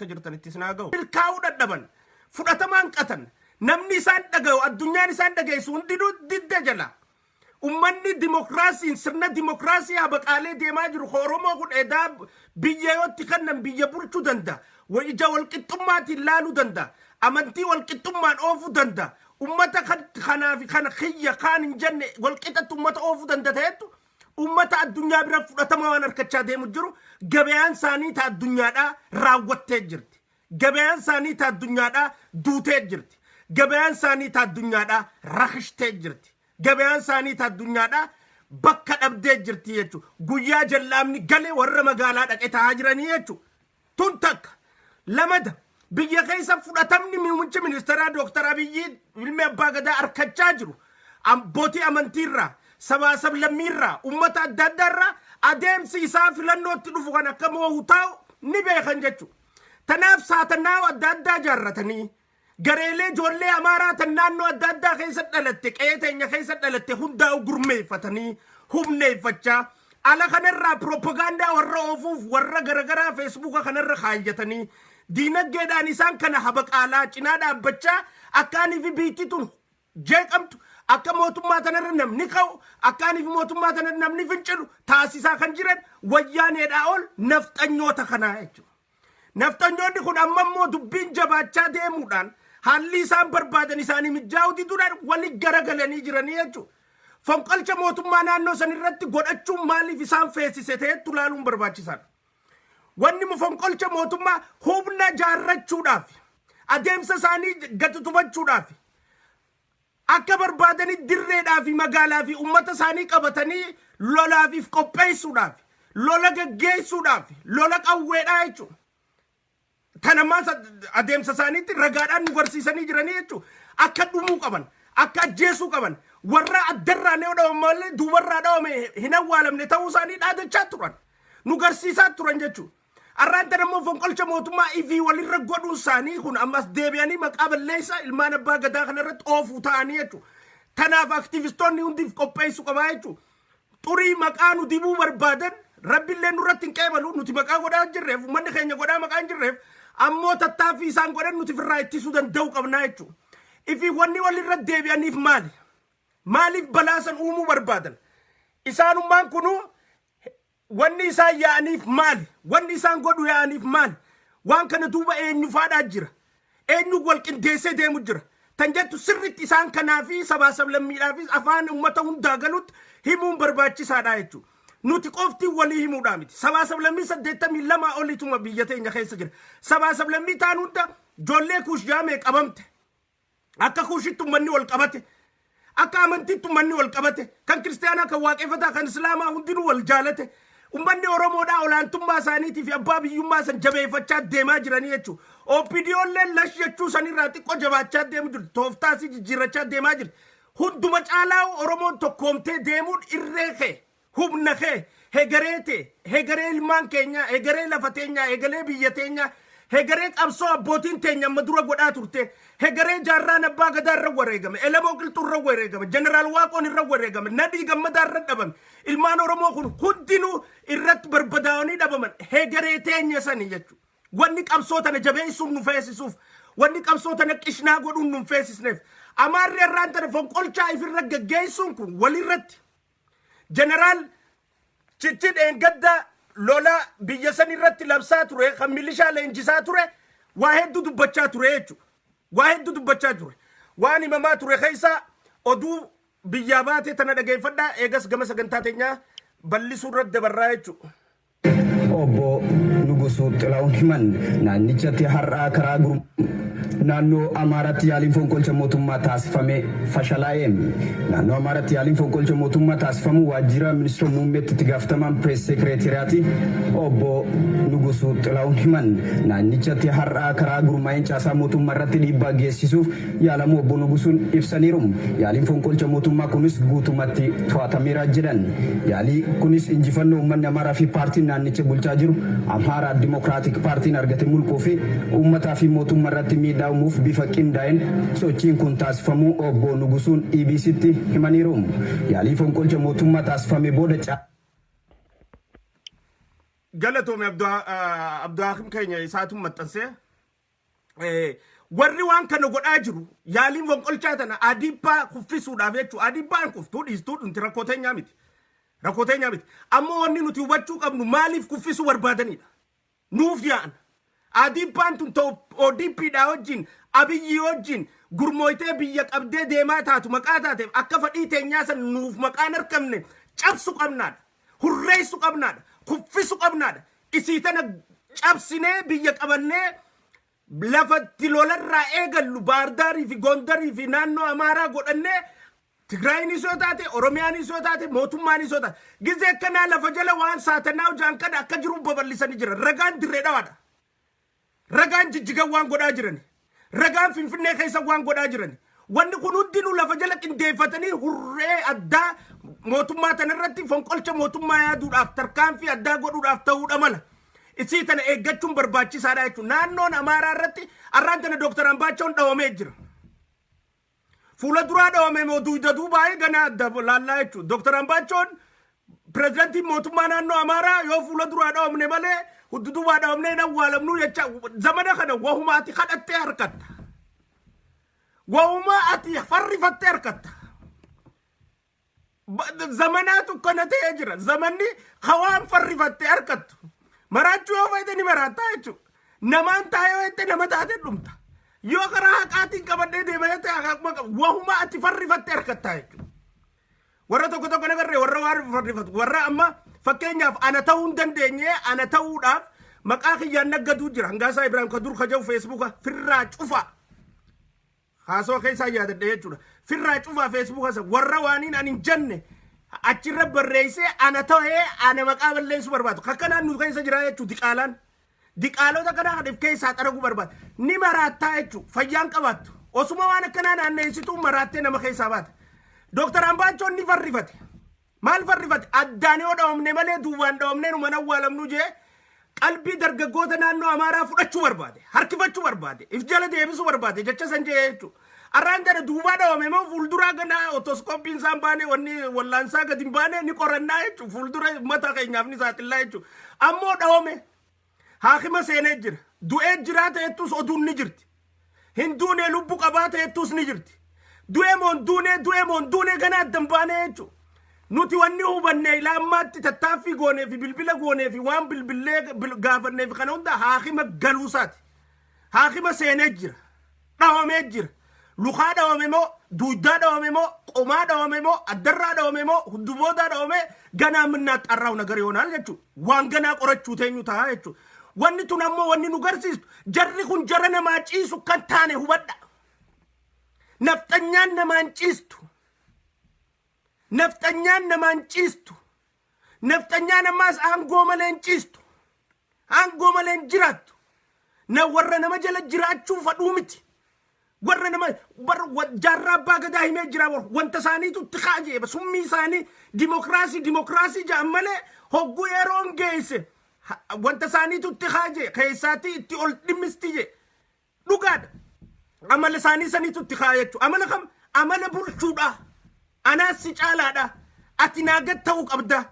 Bakka jirtanitti isin haa ga'u. Milkaa'uu dadhaban, fudhatama hanqatan, namni isaan dhaga'u, addunyaan isaan dhageessu hundinuu didda jala. Ummanni dimokiraasiin sirna dimokiraasii habaqaalee deemaa jiru ka Oromoo kun edaa biyya yootti kennan biyya bulchuu danda'a. Ija walqixxummaatiin laaluu danda'a. Amantii walqixxummaan oofuu danda'a. Ummata kanaa fi kana kiyya kaan hin jenne walqixatti ummata oofuu danda'a ta'ettu ummata addunyaa bira fudhatama waan harkachaa deemu jiru gabayaan isaanii ta addunyaadhaa raawwattee jirti. Gabayaan isaanii ta addunyaadhaa duutee jirti. Gabayaan isaanii ta addunyaadhaa rakishtee jirti. Gabayaan isaanii ta addunyaadhaa bakka dhabdee jirti jechuudha. Guyyaa jallaamni gale warra magaalaa dhaqe taa'aa jiranii jechuudha. Tun takka. Lamada biyya keessa fudhatamni muummichi ministeeraa Dooktar Abiyyi ilmi abbaa gadaa harkachaa jiru. Abbootii amantiirraa, sabaa sablammiirraa, uummata adda addaarraa adeemsi isaa filannootti dhufu kan akka moohu taa'u ni beekan jechuudha. Tanaaf saatannaa adda addaa ijaarratanii gareelee ijoollee Amaaraa tan naannoo adda addaa keessa dhalatte, qe'ee teenya keessa dhalatte hundaa'u gurmeeffatanii humneeffachaa ala kanarraa piroopagaandaa warra oofuuf warra garagaraa feesbuuka kanarra kaayyatanii diinaggeedhaan isaan kana habaqaalaa cinaa dhaabbachaa akkaanii fi biitti tun jeeqamtu, akka mootummaa tanarra namni ka'u, akkaanii fi mootummaa tanarra namni fincilu taasisaa kan jiran wayyaaneedhaa ol nafxanyoota kanaa jechuudha. Nafxanyoonni kun amma immoo dubbiin jabaachaa deemuudhaan haalli isaan barbaadan isaanii mijaa'uu diduudhaan wali garagalanii jiranii jechuudha. Fonqolcha mootummaa naannoo san irratti godhachuun maaliif isaan feesise ta'etti ilaaluun barbaachisaadha. Wanni fonqolcha mootummaa humna jaarrachuudhaaf, adeemsa isaanii gadi tubachuudhaaf, akka barbaadanii dirreedhaa fi magaalaa fi uummata isaanii qabatanii lolaaf qopheessuudhaaf, lola gaggeessuudhaaf, lola qawweedhaa jechuudha. Kan ammaa adeemsa isaaniitti ragaadhaan nu garsiisanii jiranii jechuudha. Akka dhumuu qaban, akka ajjeesuu qaban, warra addarraa yoo dhawame malee duubarraa dhawame hin awwaalamne ta'uu isaanii dhaadachaa turan. Nu garsiisaa turan jechuudha. Arraan tana immoo fonqolcha mootummaa ifii walirra godhuun isaanii kun ammas deebi'anii maqaa balleessaa ilmaan abbaa gadaa kanarratti oofuu ta'anii jechuudha. Tanaaf aktivistoonni hundiif qopheessuu qabaa jechuudha. Xurii maqaa nu dibuu barbaadan rabbillee nurratti hin qeebalu, nuti maqaa godhaa hin jirreef, uummanni keenya godhaa maqaa hin jirreef, ammoo tattaaffii isaan godhan nuti ofirraa ittisuu danda'uu qabnaa jechuudha. Ifii wanni walirra deebi'aniif maali? Maaliif balaa san uumuu barbaadan? Isaanummaan kunuu wanni isaan yaa'aniif maali? Wanni isaan godhu yaa'aniif maali? Waan kana duuba eenyu faadhaa jira? Eenyu wal qindeessee deemu jira? Tan jettu sirritti isaan kanaa fi sabaa sablammiidhaafis afaan uummata hundaa galutti himuun barbaachisaadha jechuudha. Nuti qofti walii himuudhaa miti. Sabaa sablammii 82 olituma biyya teenya keessa jira. Sabaa sablammii taan hunda ijoollee kuush jaamee qabamte. Akka kuushitti uummanni wal qabate. Akka amantiitti uummanni wal qabate. Kan kiristaanaa, kan waaqeffataa, kan islaamaa hundinuu wal jaalate. Uummanni Oromoodhaa olaantummaa isaaniitii fi abbaa biyyummaa san jabeeffachaa deemaa jiranii jechuudha. OPDOlleen lash jechuu sanirraa xiqqoo jabaachaa deemu jirti. Tooftaa isii jijjiirrachaa deemaa jirti. Hunduma caalaa Oromoon tokkoomtee deemuun irree kee, humna kee, hegaree tee, hegaree ilmaan keenyaa, hegaree lafa teenyaa, hegaree biyya teenyaa, hegaree qabsoo abbootiin teenya amma dura godhaa turte, hegaree jaarraan abbaa gadaa irra wareegame, Elemoo Qilxuu irra wareegame, Jeneraal Waaqoon irra wareegame, Nadhii Gammadaa irra dhabame, ilmaan Oromoo kun hundinuu irratti barbadaa'anii dhabaman hegaree teenya sanii jechuudha. Wanni qabsoo tana jabeessuun nu feesisuuf, wanni qabsoo tana qishnaa godhuun nu feesisneef, Amaarri irraan tana fonqolchaa ifirra gaggeessuun kun walirratti. Jeneraal Chichi dheengadda lola biyya san irratti labsaa ture, kan milishaa leenjisaa ture, waa hedduu dubbachaa ture jechuudha. Waa hedduu dubbachaa ture. Waan himamaa ture keessa oduu biyyaa baate tana dhageeffadhaa, eegas gama sagantaa teenyaa bal'isuu irratti dabarraa jechuudha. Obbo Nugusuu Xilahuun himan. Naannichatti har'aa karaa Naannoo Amaaraatti yaaliin fonqolcha mootummaa taasifame fashalaa'e. Naannoo Amaaraatti yaaliin fonqolcha mootummaa taasifamuu waajjira ministira muummeetti itti gaafatamaan pirees sekireeteriyaati obbo Nugusuu Xilahuun himan. Naannichatti har'aa karaa gurmaa'een caasaa mootummaa irratti dhiibbaa geessisuuf yaalamuu obbo Nugusuun ibsaniiru. Yaaliin fonqolcha mootummaa kunis guutumatti to'atameera jedhan. Yaalii kunis injifannoo uummanni Amaaraa fi paartiin naannicha bulchaa jiru Amhaaraa Dimokiraatik Paartiin argate mulquu fi uummataa fi mootummaa irratti miidhaa uumuuf bifa qindaa'een sochiin kun taasifamuu obbo Nugusuun EBCtti himaniiru. Yaalii fonqolcha mootummaa taasifame booda. Galatoome Abduhakim keenya isaatu maxxansee. Warri waan kana godhaa jiru yaaliin fonqolchaa tana Adiippaa kuffisuudhaaf jechuudha. Adiippaan kuftuu dhiistuu dhunti rakkoo teenyaa miti. Rakkoo teenyaa miti. Ammoo wanni nuti hubachuu qabnu maaliif kuffisuu barbaadanidha. Nuuf yaa'an. Adiippaan tun ta'u ODPdhaa wajjin, Abiyyi wajjin gurmooytee biyya qabdee deemaa taatu maqaa taateef akka fadhii teenyaa san nuuf maqaan argamne cabsu qabnaadha. Hurreessu qabnaadha. Kuffisu qabnaadha. Isii tana cabsinee biyya qabannee lafatti lolarraa eegallu Baardaarii fi Gondarii fi naannoo Amaaraa godhannee, Tigraayinis yoo taate, Oromiyaanis yoo taate, mootummaanis yoo taate, gizee akkanaa lafa jala waan saatanaa hojaan kana akka jiru babal'isanii jiran. Ragaan Dirree Dhawaadha. Ragaan Jijjigan waan godhaa jiran. Ragaan Finfinnee keessa waan godhaa jiran. Wanni kun hundinuu lafa jala qindeeffatanii hurree addaa mootummaa tanarratti fonqolcha mootummaa yaaduudhaaf, tarkaanfii addaa godhuudhaaf ta'uudha mala. Isii tana eeggachuun barbaachisaadha jechuudha. Naannoon Amaaraa irratti arraan tana Dooktar Ambaachoon dhawamee jira. Fuula duraa dhawame moo dugda duubaa ganaa adda laallaa jechuudha. Dooktar Ambaachoon pirezidantiin mootummaa naannoo Amaaraa yoo fuula duraa dhawamne malee huddu duubaa dhawamnee hin awwaalamnuu jecha. Zamana kana wahuma ati kadhattee harkatta. Wahuma ati farrifattee harkatta. Zamanaatu kana ta'ee jira. Zamanni hawaan farrifattee harkattu. Maraachuu yoo feete ni maraattaa jechuudha. Namaan taa'ee yoo jette nama taatee dhumta. Yoo karaa haqaatiin qabadhee deema yoo ta'e haquma qaba. Wahuma ati farrifattee harkattaa jechuudha. Warra tokko tokko nagarree warra waan farrifatu. Warra amma fakkeenyaaf ana ta'uu hin dandeenye, ana ta'uudhaaf maqaa kiyyaan naggaduu jira. Hangaasaa Ibrahim Kadur kaja'u Feesbuuka firraa cufa. Haasawaa keessaa yaadadhe jechuudha. Firraa cufaa Feesbuuka isa warra waaniin ani hin jenne achirra barreessee ana ta'ee ana maqaa balleessuu barbaadu. Kakkanaan nu keessa jira jechuudha diqaalaan. Diqaalota kanaa kan if keessaa xaraguu barbaadu. Ni maraattaa jechuudha. Fayyaan qabaattu. Osuma waan akkanaa naanneessituu maraattee nama keessaa baata. Dooktar Ambaachoon ni farrifate. Maal farrifate? Addaan yoo dhawamne malee duubaan dhawamnee nu mana awwaalamnu jee qalbii dargaggoota naannoo Amaaraa fudhachuu barbaade. Harkifachuu barbaade. If jala deebisuu barbaade jecha san jee jechuudha. Arraan tana duubaa dhawame moo fuulduraa ganaa otoskooppiin isaan baane, wanni wallaansaa gadi hin baane, ni qorannaa jechuudha. Fuuldura uummata keenyaaf ni saaxillaa jechuudha. Ammoo dhawame. Haakima seenee jira. Du'ee jiraa ta'ettus oduun ni jirti. Hin duunee, lubbu qabaa ta'ettus ni jirti. Du'ee moon duunee, du'ee moon duunee ganaa addan baanee jechuudha. Nuti wanni hubanne ilaa ammaatti tattaaffii goonee fi bilbila goonee fi waan bilbillee gaafannee fi kana hunda haakima galuusaati. Haakima seenee jira. Dhawamee jira. Lukaa dhawame moo, duuddaa dhawame moo, qomaa dhawame moo, addarraa dhawame moo, hudduboodaa dhawame ganaa ምናጣራው ነገር ይሆናል jechuudha. Waan ganaa qorachuu teenyu ta'a jechuudha. Wanni tun ammoo wanni nu garsiistu jarri kun jara namaa ciisu kan taane hubadha. Nafxanyaan namaan ciistu. Nafxanyaan namaan ciistu. Nafxanyaan ammaas aangoo malee hin ciistu. Aangoo malee hin jiraattu. Na warra nama jala jiraachuu fadhuu miti. Warra nama jaarraa abbaa gadaa himee jira, wanta isaaniitu itti ka'a jee. Summii isaanii dimokiraasii dimokiraasii jedhan malee hogguu yeroon geesse wanta isaaniitu itti ka'a jee, keessaatti itti ol dhimmisti jee. Dhugaadha. Amala isaanii saniitu itti ka'a jechuudha. Amala kam? Amala bulchuudha. Anaas si caalaadha. Ati naa gad ta'uu qabda.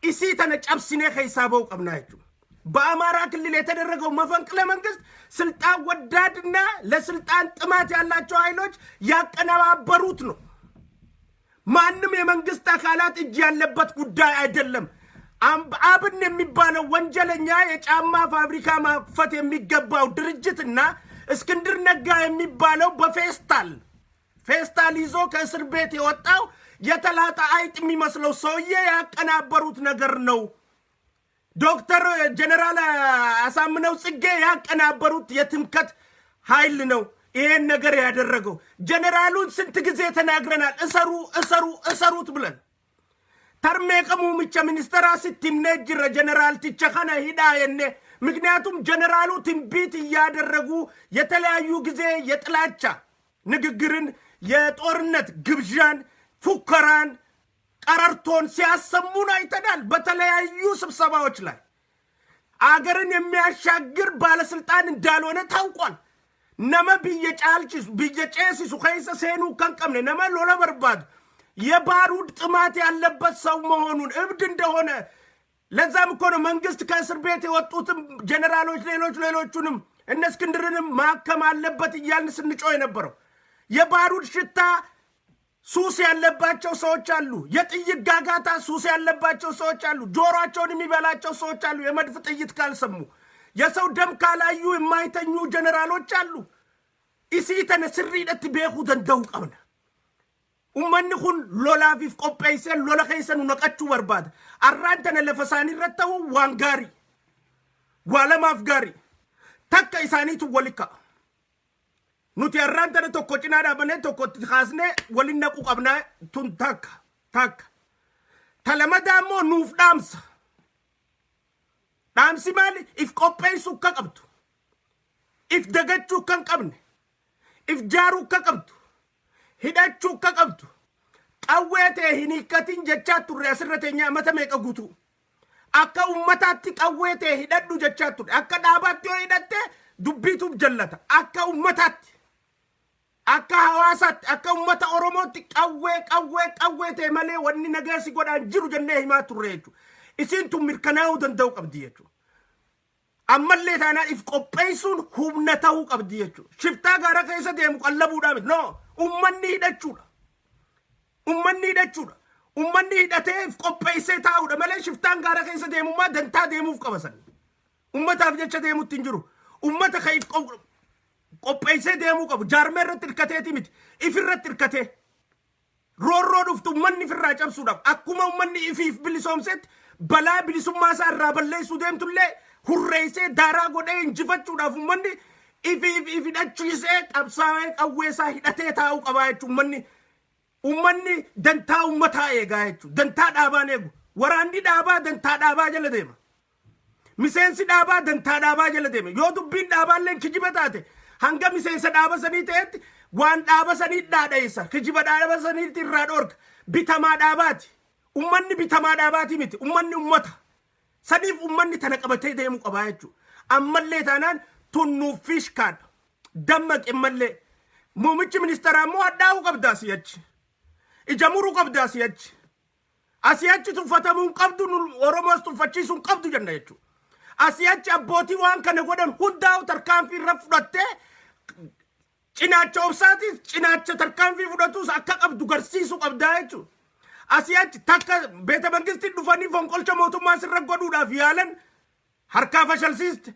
Isii tana cabsinee keessaa ba'uu qabnaa jechuudha. በአማራ ክልል የተደረገው መፈንቅለ መንግስት ስልጣን ወዳድና ለስልጣን ጥማት ያላቸው ኃይሎች ያቀነባበሩት ነው። ማንም የመንግስት አካላት እጅ ያለበት ጉዳይ አይደለም። አብን የሚባለው ወንጀለኛ የጫማ ፋብሪካ ማክፈት የሚገባው ድርጅትና እስክንድር ነጋ የሚባለው በፌስታል ፌስታል ይዞ ከእስር ቤት የወጣው የተላጠ አይጥ የሚመስለው ሰውዬ ያቀናበሩት ነገር ነው። ዶክተር ጀነራል አሳምነው ጽጌ ያቀናበሩት የትምከት ኃይል ነው ይሄን ነገር ያደረገው። ጀነራሉን ስንት ጊዜ ተናግረናል። እሰሩ፣ እሰሩ፣ እሰሩት ብለን tarmee muummicha ministeeraa sitti himnee jirra, jeneraalticha kana hidhaa jenne. ምክንያቱም ጀነራሉ ትንቢት እያደረጉ የተለያዩ ጊዜ የጥላቻ ንግግርን፣ የጦርነት ግብዣን፣ ፉከራን፣ ቀረርቶን ሲያሰሙን አይተናል። በተለያዩ ስብሰባዎች ላይ አገርን የሚያሻግር ባለስልጣን እንዳልሆነ ታውቋል። Nama biyya caalchisu, biyya ceesisu keessa seenuu kan qabne, nama lola barbaadu, የባሩድ ጥማት ያለበት ሰው መሆኑን፣ እብድ እንደሆነ ለዛም እኮ ነው መንግስት ከእስር ቤት የወጡትም ጀኔራሎች ሌሎች ሌሎቹንም እነ እስክንድርንም ማከም አለበት እያልን ስንጮህ የነበረው። የባሩድ ሽታ ሱስ ያለባቸው ሰዎች አሉ። የጥይት ጋጋታ ሱስ ያለባቸው ሰዎች አሉ። ጆሮአቸውን የሚበላቸው ሰዎች አሉ። የመድፍ ጥይት ካልሰሙ፣ የሰው ደም ካላዩ የማይተኙ ጀኔራሎች አሉ። Isii tana sirriidhatti beekuu danda'uu qabna. Ummanni kun lolaafiif qopheessee lola keessa nu naqachuu barbaada. Arraan tana lafa isaanii irratti ta'uu waan gaarii. Waa lamaaf gaarii. Takka isaaniitu wali ka'a. Nuti arraan tana tokko cinaa dhaabannee tokko itti kaasnee waliin naquu qabnaa, tun takka takka. Ta lamadaa immoo nuuf dhaamsa. Dhaamsi maali? If qopheessuu akka qabdu. If dagachuu akka hin qabne. If jaaruu akka qabdu. Hidhachuu akka qabdu. Qawwee ta'e hin hiikkatin jechaa turre asirra teenyaa mata meeqa guutuu. Akka ummataatti qawwee ta'e hidhadhu jechaa turre. Akka dhaabaatti yoo hidhatte dubbiituuf jallata. Akka ummataatti. Akka hawaasaatti, akka ummata Oromootti qawwee, qawwee, qawwee ta'e malee wanni nagaa si godhaan jiru jennee himaa turre jechuudha. Isiin tun mirkanaa'uu danda'uu qabdi jechuudha. Ammallee taanaan if qopheessuun humna ta'uu qabdi jechuudha. Shiftaa gaara keessa deemu qallabuudhaa miti. No, ummanni hidhachuudha. Ummanni hidhachuudha. Ummanni hidhatee if qopheessee taa'uudha malee shiftaan gaara keessa deemummaa dantaa deemuuf qaba sani. Ummataaf jecha deemutti hin jiru. Ummata kan if qopheessee deemuu qabu. Jaarmee irratti hirkateeti miti. If irratti hirkatee. Roorroo dhuftu ummanni ifirraa cabsuudhaaf, akkuma ummanni ifiif bilisoomsetti, balaa bilisummaa isaa irraa balleessuu deemtullee hurreessee daaraa godhee injifachuudhaaf ummanni ifiif if hidhachiisee qabsaa'ee qawwee isaa hidhatee taa'uu qabaa jechuudha. Ummanni dantaa ummataa eegaa jechuudha. Dantaa dhaabaan eegu. Waraanni dhaabaa dantaa dhaabaa jala deema. Miseensi dhaabaa dantaa dhaabaa jala deema. Yoo dubbiin dhaabaallee kijiba taate, hanga miseensa dhaaba sanii ta'etti waan dhaaba sanii dhaadheessa. Kijiba dhaaba saniitti irraa dhoorka. Bitamaa dhaabaati. Ummanni bitamaa dhaabaati miti. Ummanni ummata. Saniif ummanni tana qabatee deemuu qabaa jechuudha. Ammallee taanaan tun nuuf fishkaadha. Dammaqe mallee. Muummichi ministeeraa immoo hadhaa'uu qabda asii achi. Ija muruu qabda asii achi. Asii achi tuffatamuu hin qabdu, Oromoos tuffachiisuu hin qabdu jenna jechuudha. Asii achi abbootii waan kana godhan hundaa'u tarkaanfii irra fudhattee cinaacha obsaatis cinaacha tarkaanfii fudhatus akka qabdu garsiisuu qabdaa jechuudha. Asii achi takka beeta mangistii dhufanii fonqolcha mootummaa sirra godhuudhaaf yaalan harkaa fashalsiiste.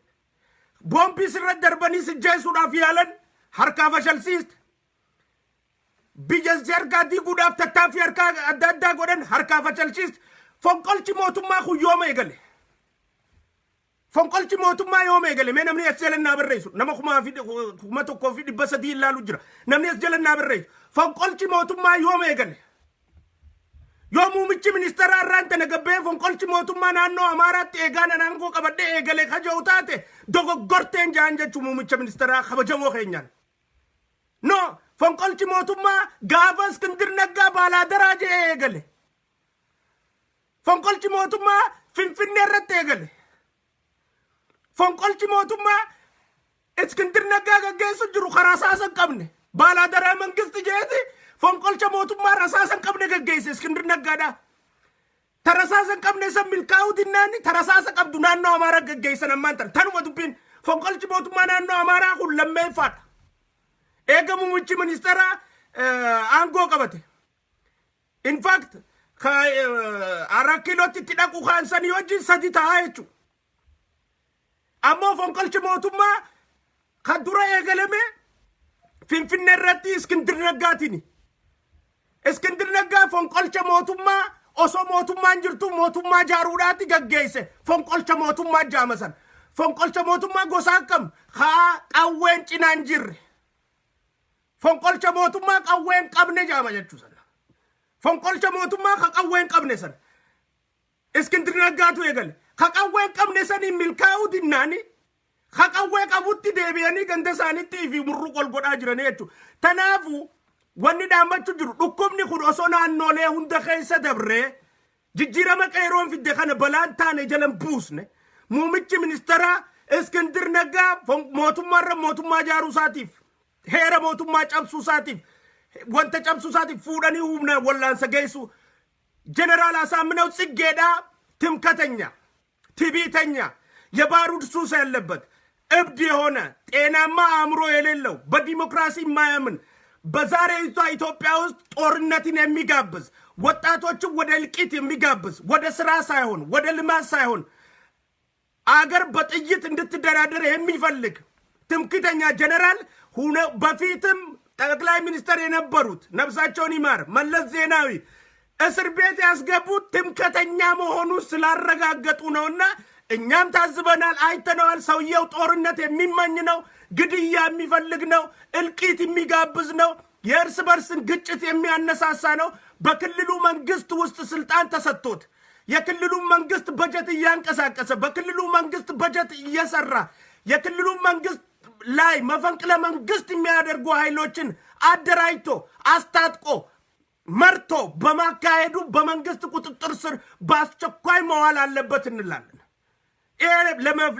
Boombii sirra darbanii sijjeessuudhaaf yaalan harkaa fashalsiiste. Biyya si harkaa diiguudhaaf tattaaffii harkaa adda addaa godhan harkaa fashalsiiste. Fonqolchi mootummaa kun yooma eegale? Fonqolchi mootummaa yooma eegale? Mee namni as jala naa barreessu. Nama 1300 ilaalu jira. Namni as jala naa barreessu. Fonqolchi mootummaa yooma eegale? Yoo muummichi ministeeraa irraan tana gabbee fonqolchi mootummaa naannoo Amaaraatti eegaan an aangoo qabadhee eegale kaja'u taate, dogoggorteen ja'an jechuu muummicha ministeeraa kabajamoo keenyaan. No, fonqolchi mootummaa gaafa Iskindir Naggaa baalaadaraa je'ee eegale. Fonqolchi mootummaa Finfinnee irratti eegale. Fonqolchi mootummaa Iskindir Naggaa gaggeessu jiru karaa rasaasa hin qabne. Baalaadaraa mangisti jeeti fonqolcha mootummaa rasaasa hin qabne gaggeesse Iskindir Naggaadha. Ta rasaasa hin qabne san milkaa'uu dinnaani ta rasaasa qabdu naannoo Amaaraa gaggeessan ammaan tana. Tanuma dubbiin, fonqolchi mootummaa naannoo Amaaraa kun lammeeffaadha. Eega muummichi ministeeraa aangoo qabate. In fact, Arat Kiilootti itti dhaqu kaan sanii wajjin sadi ta'a jechuudha. Ammoo fonqolchi mootummaa kan dura eegalame Finfinnee irratti Iskindir Naggaatiini. Iskindir Naggaa fonqolcha mootummaa osoo mootummaan jirtu mootummaa jaaruudhaatti gaggeesse, fonqolcha mootummaa jaama san. Fonqolcha mootummaa gosa akkam haa qawween cinaan jirre. Fonqolcha mootummaa qawween qabne jaama jechuu sana. Fonqolcha mootummaa ka qawween qabne sana. Iskindir Naggaatu eegale. Ka qawween qabne saniin milkaa'uu dinnaani ka qawwee qabutti deebi'anii ganda isaaniitti fi murruq ol godhaa jiranii jechuudha. Tanaafu wanni dhaammachuu jiru, dhukkubni kun osoo naannoolee hunda keessa dabree jijjiirama qeeroon fidde kana balaan taane jalan buusne, muummichi ministeeraa Iskindir Naggaa mootummaarra mootummaa ijaaruu isaatiif, heera mootummaa cabsuu isaatiif, wanta cabsuu isaatiif fuudhanii humnaan wallaansa geessu. Jeneraal Asaaminaw Tsiggeedhaa timkatanya. ትዕቢተኛ፣ የባሩድ ሱስ ያለበት፣ እብድ የሆነ፣ ጤናማ አእምሮ የሌለው፣ በዲሞክራሲ የማያምን፣ በዛሬይቷ ኢትዮጵያ ውስጥ ጦርነትን የሚጋብዝ፣ ወጣቶችን ወደ እልቂት የሚጋብዝ፣ ወደ ስራ ሳይሆን ወደ ልማት ሳይሆን አገር በጥይት እንድትደራደር የሚፈልግ ትምክተኛ ጀነራል ሁነ በፊትም ጠቅላይ ሚኒስትር የነበሩት፣ ነፍሳቸውን ይማር፣ መለስ ዜናዊ እስር ቤት ያስገቡት ትምክተኛ መሆኑ ስላረጋገጡ ነውና እኛም ታዝበናል፣ አይተነዋል። ሰውየው ጦርነት የሚመኝ ነው፣ ግድያ የሚፈልግ ነው፣ እልቂት የሚጋብዝ ነው፣ የእርስ በርስን ግጭት የሚያነሳሳ ነው። በክልሉ መንግስት ውስጥ ስልጣን ተሰጥቶት የክልሉ መንግስት በጀት እያንቀሳቀሰ፣ በክልሉ መንግስት በጀት እየሰራ፣ የክልሉ መንግስት ላይ መፈንቅለ መንግስት የሚያደርጉ ኃይሎችን አደራጅቶ፣ አስታጥቆ፣ መርቶ በማካሄዱ በመንግስት ቁጥጥር ስር በአስቸኳይ መዋል አለበት እንላለን። ይሄ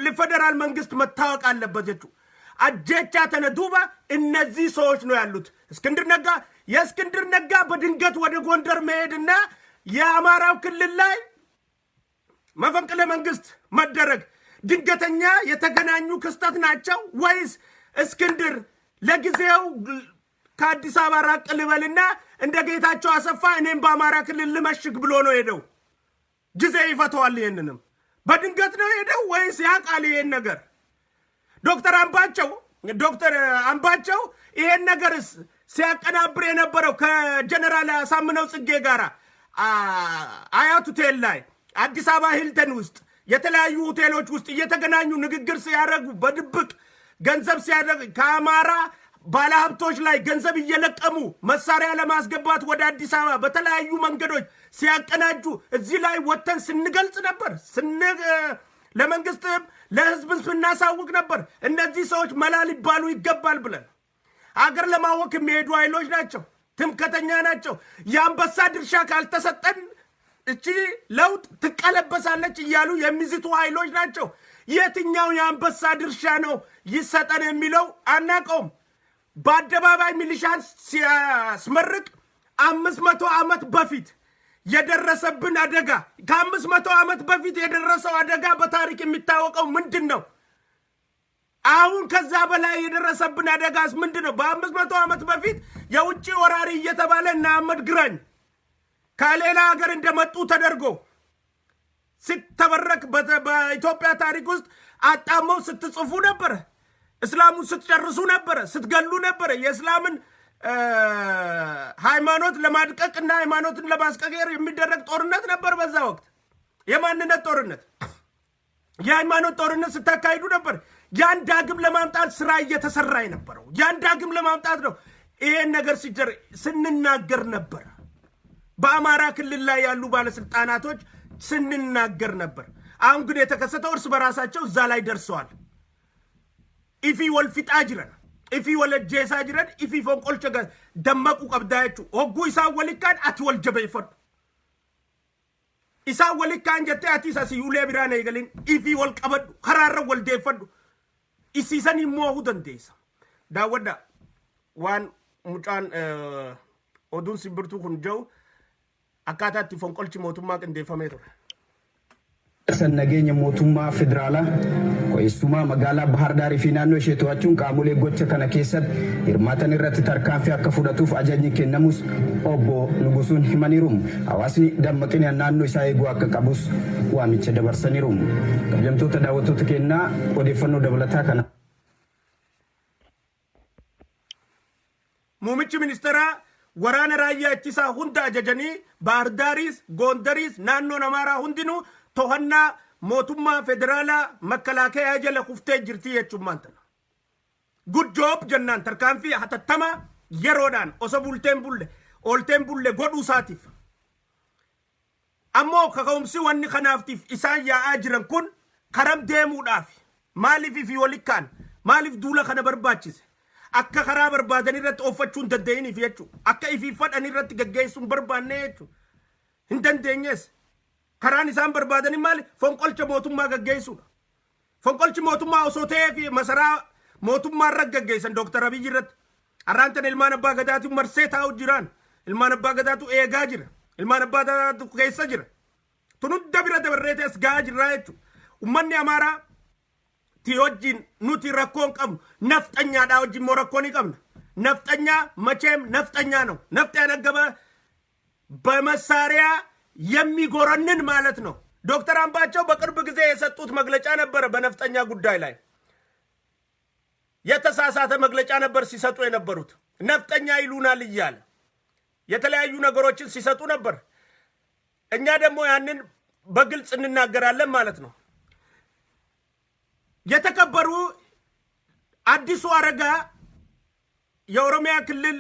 ለፌዴራል መንግስት መታወቅ አለበት jechu። Ajjeechaa tana duuba እነዚህ ሰዎች ነው ያሉት። እስክንድር ነጋ፣ የእስክንድር ነጋ በድንገት ወደ ጎንደር መሄድና የአማራው ክልል ላይ መፈንቅለ መንግስት መደረግ ድንገተኛ የተገናኙ ክስተት ናቸው ወይስ እስክንድር ለጊዜው ከአዲስ አበባ ራቅ ልበልና እንደ ጌታቸው አሰፋ እኔም በአማራ ክልል ልመሽግ ብሎ ነው ሄደው? ጊዜ ይፈተዋል። ይሄንንም በድንገት ነው ሄደው ወይስ ያውቃል ይሄን ነገር? ዶክተር አምባቸው ይሄን ነገርስ ሲያቀናብር የነበረው ከጀነራል አሳምነው ጽጌ ጋር አያት ሆቴል ላይ፣ አዲስ አበባ ሂልተን ውስጥ፣ የተለያዩ ሆቴሎች ውስጥ እየተገናኙ ንግግር ሲያደርጉ፣ በድብቅ ገንዘብ ሲያደርግ፣ ከአማራ ባለሀብቶች ላይ ገንዘብ እየለቀሙ መሳሪያ ለማስገባት ወደ አዲስ አበባ በተለያዩ መንገዶች ሲያቀናጁ እዚህ ላይ ወጥተን ስንገልጽ ነበር። ለመንግስትም ለህዝብም ስናሳውቅ ነበር። እነዚህ ሰዎች መላ ሊባሉ ይገባል ብለን። አገር ለማወክ የሚሄዱ ኃይሎች ናቸው። ትምክተኛ ናቸው። የአንበሳ ድርሻ ካልተሰጠን እቺ ለውጥ ትቀለበሳለች እያሉ የሚዝቱ ኃይሎች ናቸው። የትኛው የአንበሳ ድርሻ ነው ይሰጠን የሚለው አናውቀውም። በአደባባይ ሚሊሻን ሲያስመርቅ 500 ዓመት በፊት የደረሰብን አደጋ፣ ከ500 ዓመት በፊት የደረሰው አደጋ በታሪክ የሚታወቀው ምንድን ነው? አሁን ከዛ በላይ የደረሰብን አደጋስ ምንድን ነው? በ500 ዓመት በፊት የውጭ ወራሪ እየተባለ እነ አህመድ ግራኝ ከሌላ ሀገር እንደመጡ ተደርጎ ሲተበረክ በኢትዮጵያ ታሪክ ውስጥ አጣመው ስትጽፉ ነበረ። እስላሙን ስትጨርሱ ነበረ፣ ስትገሉ ነበረ። የእስላምን ሃይማኖት ለማድቀቅ እና ሃይማኖትን ለማስቀየር የሚደረግ ጦርነት ነበር። በዛ ወቅት የማንነት ጦርነት፣ የሃይማኖት ጦርነት ስታካሂዱ ነበር። ያን ዳግም ለማምጣት ስራ እየተሰራ የነበረው ያን ዳግም ለማምጣት ነው። ይሄን ነገር ሲጀር ስንናገር ነበር። በአማራ ክልል ላይ ያሉ ባለስልጣናቶች ስንናገር ነበር። አሁን ግን የተከሰተው እርስ በራሳቸው እዛ ላይ ደርሰዋል። Ifii wal fixaa jiran, ifii wal ajjeesaa jiran, ifii fonqolcha dammaquu qabdaa jechuudha. Hogguu isaan walikkaan ati wal jabeeffadhu. Isaan walikkaan jettee atis asii ulee biraan eegalin, ifii wal qabadhu, karaarra wal deeffadhu. Isiisan immoo dandeessa. Daawwadha waan mucaan oduun simbirtuu kun jiru akkaataa itti fonqolchi mootummaa qindeeffamee ture. Nageenya mootummaa federaalaa keessumaa magaalaa Bahar Daarii fi naannoo ishee to'achuun qaamolee gocha kana keessatti hirmaatan irratti tarkaanfii akka fudhatuuf ajajni kennamus obbo Nugusuun himaniiru. Hawaasni dammaqinaan naannoo isaa eeguu akka qabus waamicha dabarsaniiru. Kabajamtoota daawwattoota keenyaa, odeeffannoo dabalataa kana Muummichi ministeeraa waraana raayyaa ittisaa hunda ajajanii Baardaariis, Goondariis, naannoon Amaaraa hundinuu to'annaa mootummaa federaalaa makalaakayaa jala kuftee jirti jechuun maantana. Good job jennaan, tarkaanfii hatattamaa yeroodhaan osoo bulteen bulle oolteen bulle godhuu isaatiif. Ammoo kaka'umsi wanni kanaaftiif isaan yaa'aa jiran kun karam deemuudhaaf, maaliif fi walikkaan, maaliif duula kana barbaachise? Akka karaa barbaadan irratti ooffachuu hin danda'iniif jechuudha. Akka ifii fadhan irratti gaggeessuu hin barbaanne jechuudha. Hin dandeenyees. Karaan isaan barbaadanii maali? Fonqolcha mootummaa gaggeessuudha. Fonqolchi mootummaa osoo ta'ee fi masaraa mootummaa irra gaggeessan Dooktar Abiyyi irratti. Har'aan tana ilmaan abbaa gadaatu marsee taa'u jiraan. Ilmaan abbaa gadaatu eegaa jira. Ilmaan abbaa gadaatu keessa jira. Tun hunda bira dabarree as gahaa jirraa jechuudha. Ummanni Amaaraa ti wajjin nuti rakkoo hin qabnu. Nafxanyaadhaa wajjin immoo rakkoo ni qabna. ነፍጠኛ መቼም ነፍጠኛ ነው። ነፍጥ ያነገበ በመሳሪያ የሚጎረንን ማለት ነው። ዶክተር አምባቸው በቅርብ ጊዜ የሰጡት መግለጫ ነበረ በነፍጠኛ ጉዳይ ላይ። የተሳሳተ መግለጫ ነበር ሲሰጡ የነበሩት። ነፍጠኛ ይሉናል እያለ የተለያዩ ነገሮችን ሲሰጡ ነበር። እኛ ደግሞ ያንን በግልጽ እንናገራለን ማለት ነው። የተከበሩ አዲሱ አረጋ፣ የኦሮሚያ ክልል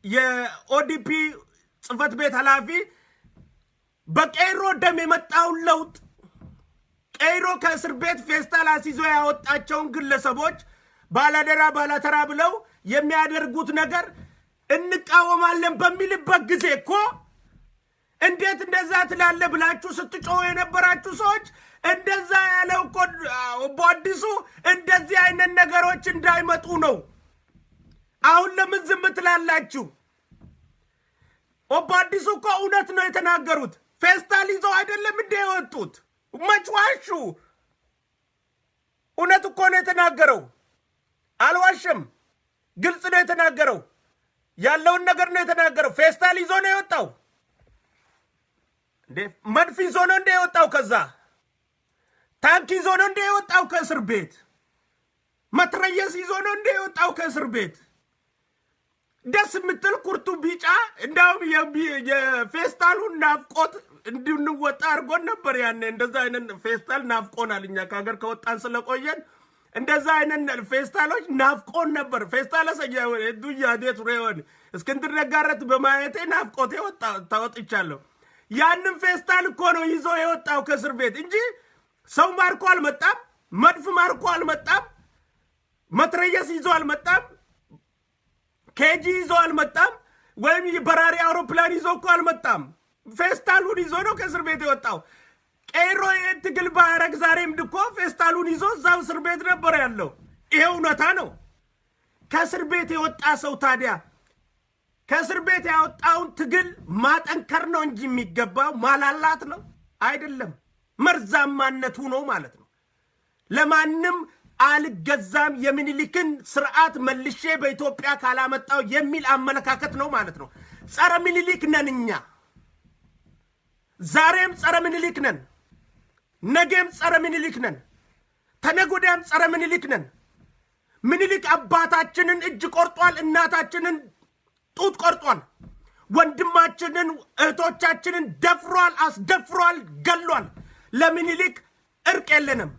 የኦዲፒ ጽህፈት ቤት ኃላፊ፣ በቄሮ ደም የመጣውን ለውጥ፣ ቄሮ ከእስር ቤት ፌስታል አስይዞ ያወጣቸውን ግለሰቦች ባላደራ ባላተራ ብለው የሚያደርጉት ነገር እንቃወማለን በሚልበት ጊዜ እኮ እንዴት እንደዛ ትላለህ ብላችሁ ስትጮሁ የነበራችሁ ሰዎች፣ እንደዛ ያለው እኮ ኦቦ አዲሱ እንደዚህ አይነት ነገሮች እንዳይመጡ ነው። አሁን ለምን ዝም ትላላችሁ? ኦቦ አዲሱ እኮ እውነት ነው የተናገሩት። ፌስታል ይዘው አይደለም እንደ የወጡት? መች ዋሹ? እውነት እኮ ነው የተናገረው። አልዋሸም። ግልጽ ነው የተናገረው። ያለውን ነገር ነው የተናገረው። ፌስታል ይዞ ነው የወጣው። እንዴ፣ መድፍ ይዞ ነው እንደ የወጣው? ከዛ ታንክ ይዞ ነው እንደ የወጣው ከእስር ቤት? መትረየስ ይዞ ነው እንደ የወጣው ከእስር ቤት? ደስ የምትል ኩርቱ ቢጫ፣ እንዲያውም የፌስታሉን ናፍቆት እንድንወጣ አድርጎን ነበር። ያኔ እንደዛ አይነት ፌስታል ናፍቆናል። እኛ ከሀገር ከወጣን ስለቆየን እንደዛ አይነት ፌስታሎች ናፍቆን ነበር። ፌስታል ዱያ ቱሬሆን እስክንድር ነጋረት በማየቴ ናፍቆቴ ተወጥቻለሁ። ያንን ፌስታል እኮ ነው ይዞ የወጣው ከእስር ቤት እንጂ ሰው ማርኮ አልመጣም። መድፍ ማርኮ አልመጣም። መትረየስ ይዞ አልመጣም። ኬጂ ይዞ አልመጣም። ወይም በራሪ አውሮፕላን ይዞ እኮ አልመጣም። ፌስታሉን ይዞ ነው ከእስር ቤት የወጣው። ቄሮ ትግል ባያረግ ዛሬም እኮ ፌስታሉን ይዞ እዛው እስር ቤት ነበር ያለው። ይሄ እውነታ ነው። ከእስር ቤት የወጣ ሰው ታዲያ ከእስር ቤት ያወጣውን ትግል ማጠንከር ነው እንጂ የሚገባው ማላላት ነው አይደለም። መርዛማነቱ ነው ማለት ነው። ለማንም አልገዛም፣ የሚኒሊክን ስርዓት መልሼ በኢትዮጵያ ካላመጣው የሚል አመለካከት ነው ማለት ነው። ጸረ ሚኒሊክ ነን እኛ። ዛሬም ጸረ ሚኒሊክ ነን፣ ነገም ጸረ ሚኒሊክ ነን፣ ተነገ ወዲያም ጸረ ሚኒሊክ ነን። ምኒልክ አባታችንን እጅ ቆርጧል፣ እናታችንን ጡት ቆርጧል፣ ወንድማችንን እህቶቻችንን ደፍሯል፣ አስደፍሯል፣ ገሏል። ለምኒልክ እርቅ የለንም።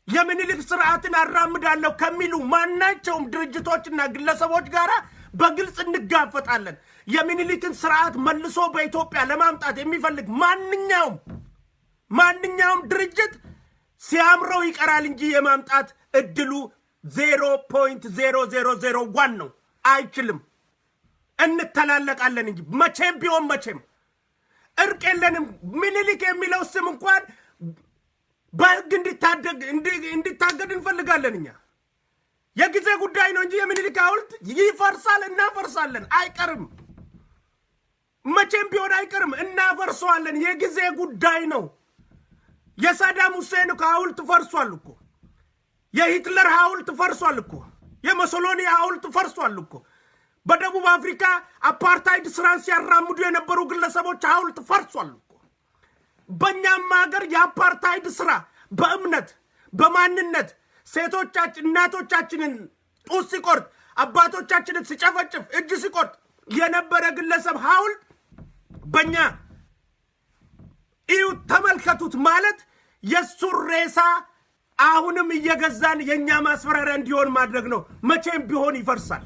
የሚኒሊክ ስርዓትን አራምዳለሁ ከሚሉ ማናቸውም ድርጅቶችና ግለሰቦች ጋር በግልጽ እንጋፈጣለን። የሚኒሊክን ስርዓት መልሶ በኢትዮጵያ ለማምጣት የሚፈልግ ማንኛውም ድርጅት ሲያምረው ይቀራል እንጂ የማምጣት እድሉ 0.0001 ነው። አይችልም። እንተላለቃለን እንጂ መቼም ቢሆን መቼም እርቅ የለንም። ምኒልክ የሚለው ስም እንኳን በህግ እንዲታገድ እንፈልጋለን። እኛ የጊዜ ጉዳይ ነው እንጂ የሚኒሊክ ሐውልት ይፈርሳል፣ እናፈርሳለን። አይቀርም፣ መቼም ቢሆን አይቀርም፣ እናፈርሰዋለን። የጊዜ ጉዳይ ነው። የሳዳም ሁሴን ሐውልት ፈርሷል እኮ። የሂትለር ሐውልት ፈርሷል እኮ። የሙሶሎኒ ሐውልት ፈርሷል እኮ። በደቡብ አፍሪካ አፓርታይድ ስራን ሲያራምዱ የነበሩ ግለሰቦች ሐውልት ፈርሷል እኮ። በእኛም ሀገር የአፓርታይድ ስራ በእምነት፣ በማንነት ሴቶቻችን እናቶቻችንን ጡት ሲቆርጥ፣ አባቶቻችንን ሲጨፈጭፍ፣ እጅ ሲቆርጥ የነበረ ግለሰብ ሐውልት በእኛ እዩ ተመልከቱት ማለት የእሱን ሬሳ አሁንም እየገዛን የእኛ ማስፈራሪያ እንዲሆን ማድረግ ነው። መቼም ቢሆን ይፈርሳል፣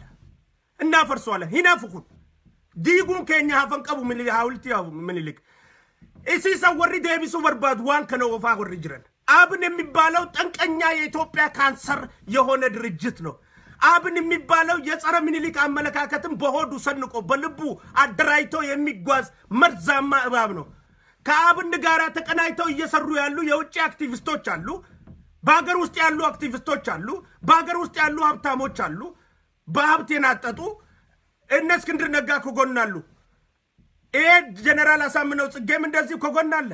እናፈርሰዋለን። Hin hafu kun diiguun keenya hafan qabu ሐውልት ምኒልክ isiisa warri deebisuu barbaadu waan kana oofaa warri jiran። አብን የሚባለው ጠንቀኛ የኢትዮጵያ ካንሰር የሆነ ድርጅት ነው። አብን የሚባለው የጸረ ምኒልክ አመለካከትን በሆዱ ሰንቆ በልቡ አደራጅቶ የሚጓዝ መርዛማ እባብ ነው። ከአብን ጋር ተቀናጅተው እየሰሩ ያሉ የውጭ አክቲቪስቶች አሉ። በሀገር ውስጥ ያሉ አክቲቪስቶች አሉ። በሀገር ውስጥ ያሉ ሀብታሞች አሉ። በሀብት የናጠጡ እነ እስክንድር ነጋ ከጎን አሉ። ይሄ ጀነራል አሳምነው ጽጌም እንደዚሁ ከጎን አለ።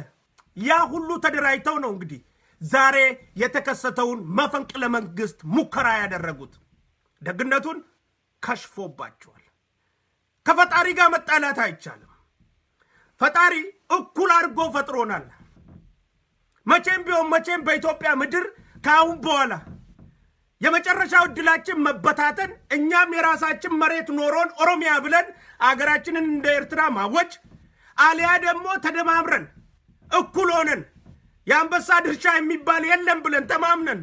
ያ ሁሉ ተደራጅተው ነው እንግዲህ ዛሬ የተከሰተውን መፈንቅለ መንግስት ሙከራ ያደረጉት። ደግነቱን ከሽፎባቸዋል። ከፈጣሪ ጋር መጣላት አይቻልም። ፈጣሪ እኩል አድርጎ ፈጥሮናል። መቼም ቢሆን መቼም በኢትዮጵያ ምድር ከአሁን በኋላ የመጨረሻው እድላችን መበታተን፣ እኛም የራሳችን መሬት ኖሮን ኦሮሚያ ብለን አገራችንን እንደ ኤርትራ ማወጅ፣ አሊያ ደግሞ ተደማምረን እኩል ሆነን የአንበሳ ድርሻ የሚባል የለም ብለን ተማምነን፣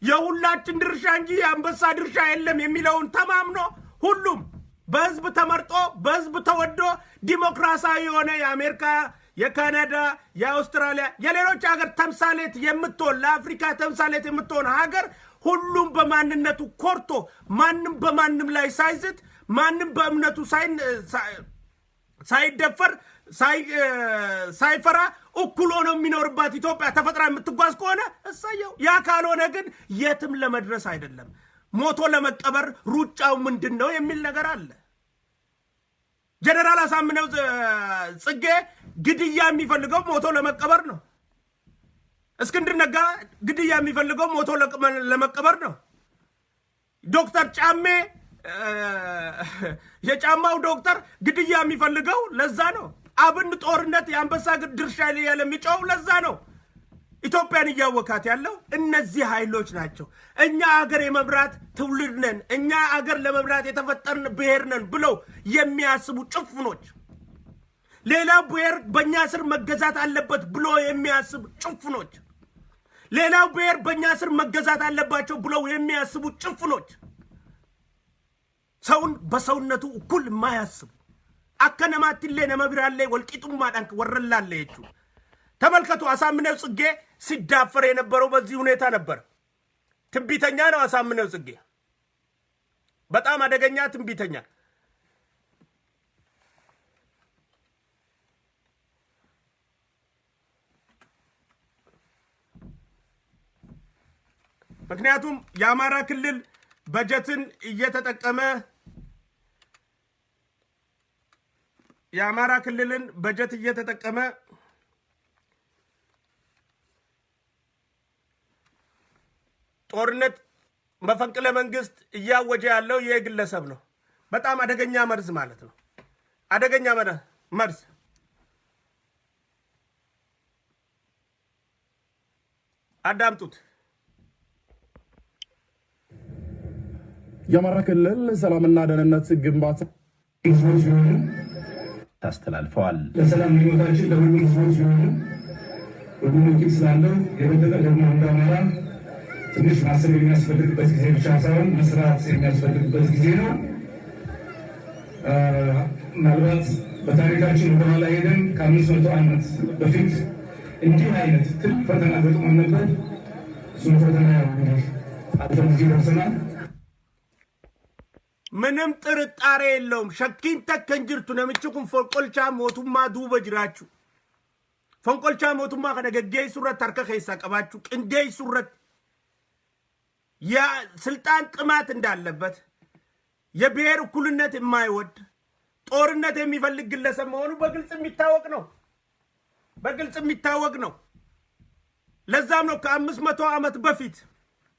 የሁላችን ድርሻ እንጂ የአንበሳ ድርሻ የለም የሚለውን ተማምኖ፣ ሁሉም በህዝብ ተመርጦ በህዝብ ተወዶ ዲሞክራሲያዊ የሆነ የአሜሪካ፣ የካናዳ፣ የአውስትራሊያ፣ የሌሎች ሀገር ተምሳሌት የምትሆን፣ ለአፍሪካ ተምሳሌት የምትሆን ሀገር፣ ሁሉም በማንነቱ ኮርቶ፣ ማንም በማንም ላይ ሳይዝት፣ ማንም በእምነቱ ሳይደፈር፣ ሳይፈራ እኩል ሆኖ የሚኖርባት ኢትዮጵያ ተፈጥራ የምትጓዝ ከሆነ እሰየው። ያ ካልሆነ ግን የትም ለመድረስ አይደለም፣ ሞቶ ለመቀበር ሩጫው ምንድን ነው የሚል ነገር አለ። ጀነራል አሳምነው ጽጌ ግድያ የሚፈልገው ሞቶ ለመቀበር ነው። እስክንድር ነጋ ግድያ የሚፈልገው ሞቶ ለመቀበር ነው። ዶክተር ጫሜ፣ የጫማው ዶክተር ግድያ የሚፈልገው ለዛ ነው። አብን ጦርነት የአንበሳ ድርሻ ያለ የሚጮኸው ለዛ ነው። ኢትዮጵያን እያወካት ያለው እነዚህ ኃይሎች ናቸው። እኛ አገር የመምራት ትውልድ ነን፣ እኛ አገር ለመምራት የተፈጠርን ብሔር ነን ብለው የሚያስቡ ጭፍኖች፣ ሌላው ብሔር በእኛ ስር መገዛት አለበት ብሎ የሚያስብ ጭፍኖች፣ ሌላው ብሔር በእኛ ስር መገዛት አለባቸው ብለው የሚያስቡ ጭፍኖች፣ ሰውን በሰውነቱ እኩል የማያስቡ፣ akka namaattillee nama biraallee walqixxummaadhaan warra laalle jechuudha። ተመልከቱ፣ አሳምነው ጽጌ ሲዳፈር የነበረው በዚህ ሁኔታ ነበር። ትንቢተኛ ነው አሳምነው ጽጌ፣ በጣም አደገኛ ትንቢተኛ። ምክንያቱም የአማራ ክልል በጀትን እየተጠቀመ፣ የአማራ ክልልን በጀት እየተጠቀመ ጦርነት፣ መፈንቅለ መንግስት እያወጀ ያለው ይህ ግለሰብ ነው። በጣም አደገኛ መርዝ ማለት ነው። አደገኛ መርዝ። አዳምጡት። የአማራ ክልል ሰላምና ደህንነት ግንባታ አስተላልፈዋል። ለሰላም ምኞታችን ለሁሉም ህዝቦች ቢሆንም ሁሉም እቅድ ስላለው የበለጠ ደግሞ እንደ አማራ ትንሽ ማሰብ የሚያስፈልግበት ጊዜ ብቻ ሳይሆን መስራት የሚያስፈልግበት ጊዜ ነው። ምናልባት በታሪካችን ወደኋላ ሄደን ከ500 ዓመት በፊት እንዲህ አይነት ትልቅ ፈተና ገጥሞን ነበር። እሱም ፈተና ያው እንግዲህ አልፈን እዚህ ደርሰናል። ምንም ጥርጣሬ የለውም። Shakkiin takka hin jirtu, namichi kun fonqolchaa mootummaa duuba jiraachuu, fonqolchaa mootummaa kana geggeessuu irratti harka keessaa qabaachuu, qindeessuu irratti የስልጣን ጥማት እንዳለበት፣ የብሔር እኩልነት የማይወድ፣ ጦርነት የሚፈልግ ግለሰብ መሆኑ በግልጽ የሚታወቅ ነው። በግልጽ የሚታወቅ ነው። ለዛም ነው ከ500 ዓመት በፊት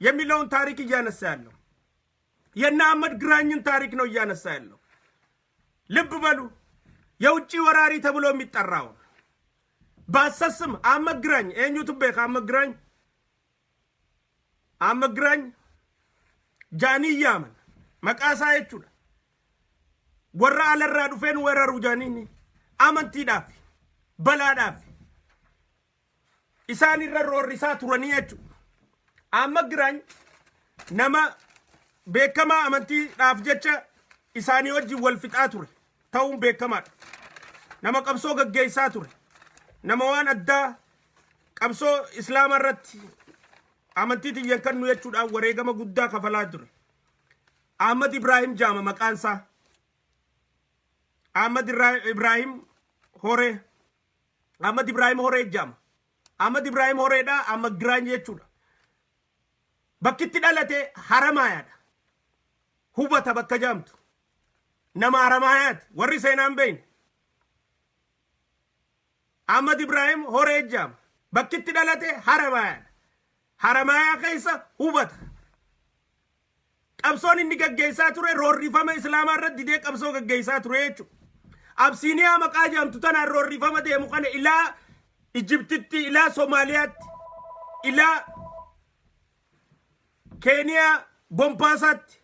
የሚለውን ታሪክ እያነሳ ያለው። የነ አህመድ ግራኝን ታሪክ ነው እያነሳ ያለው። ልብ በሉ። የውጭ ወራሪ ተብሎ የሚጠራውን ባሰስም አህመድ ግራኝ eenyutu beeka? አህመድ ግራኝ፣ አህመድ ግራኝ jaanii yaaman maqaa isaa jechuudha. Warra alarraa dhufeen weeraru jaaniin amantiidhaaf balaadhaaf isaan irra roorrisaa turanii jechuudha. Ahmad Giraany nama beekamaa amantiidhaaf jecha isaanii wajjin wal fixaa ture ta'uun beekamaadha. Nama qabsoo gaggeessaa ture. Nama waan addaa qabsoo islaama irratti amantii tiyyan kennu jechuudhaan wareegama guddaa kafalaa ture. Ahmad Ibrahim jaama maqaan isaa. Ahmad Ibrahim Horee. Ahmad Ibrahim Horee jaama. Ahmad Ibrahim Horeedha Ahmad Giraany jechuudha. Bakki itti dhalate Haramaayaadha. Hubata bakka jaamtu. Nama Haramaayaati. Warri seenaan beeyne. Ahmad Ibrahim Horee jaama. Bakki itti dhalate Haramaayaadha. Haramaayaa keessa hubata. Qabsoon inni gaggeessaa ture roorrifama Islaamaa irratti didee qabsoo gaggeessaa ture jechuudha. Absiiniyaa maqaa jedhamtu tanaan roorrifama deemu kana ilaa Ijiptitti, ilaa Somaaliyaatti, ilaa Keeniyaa Bombaasaatti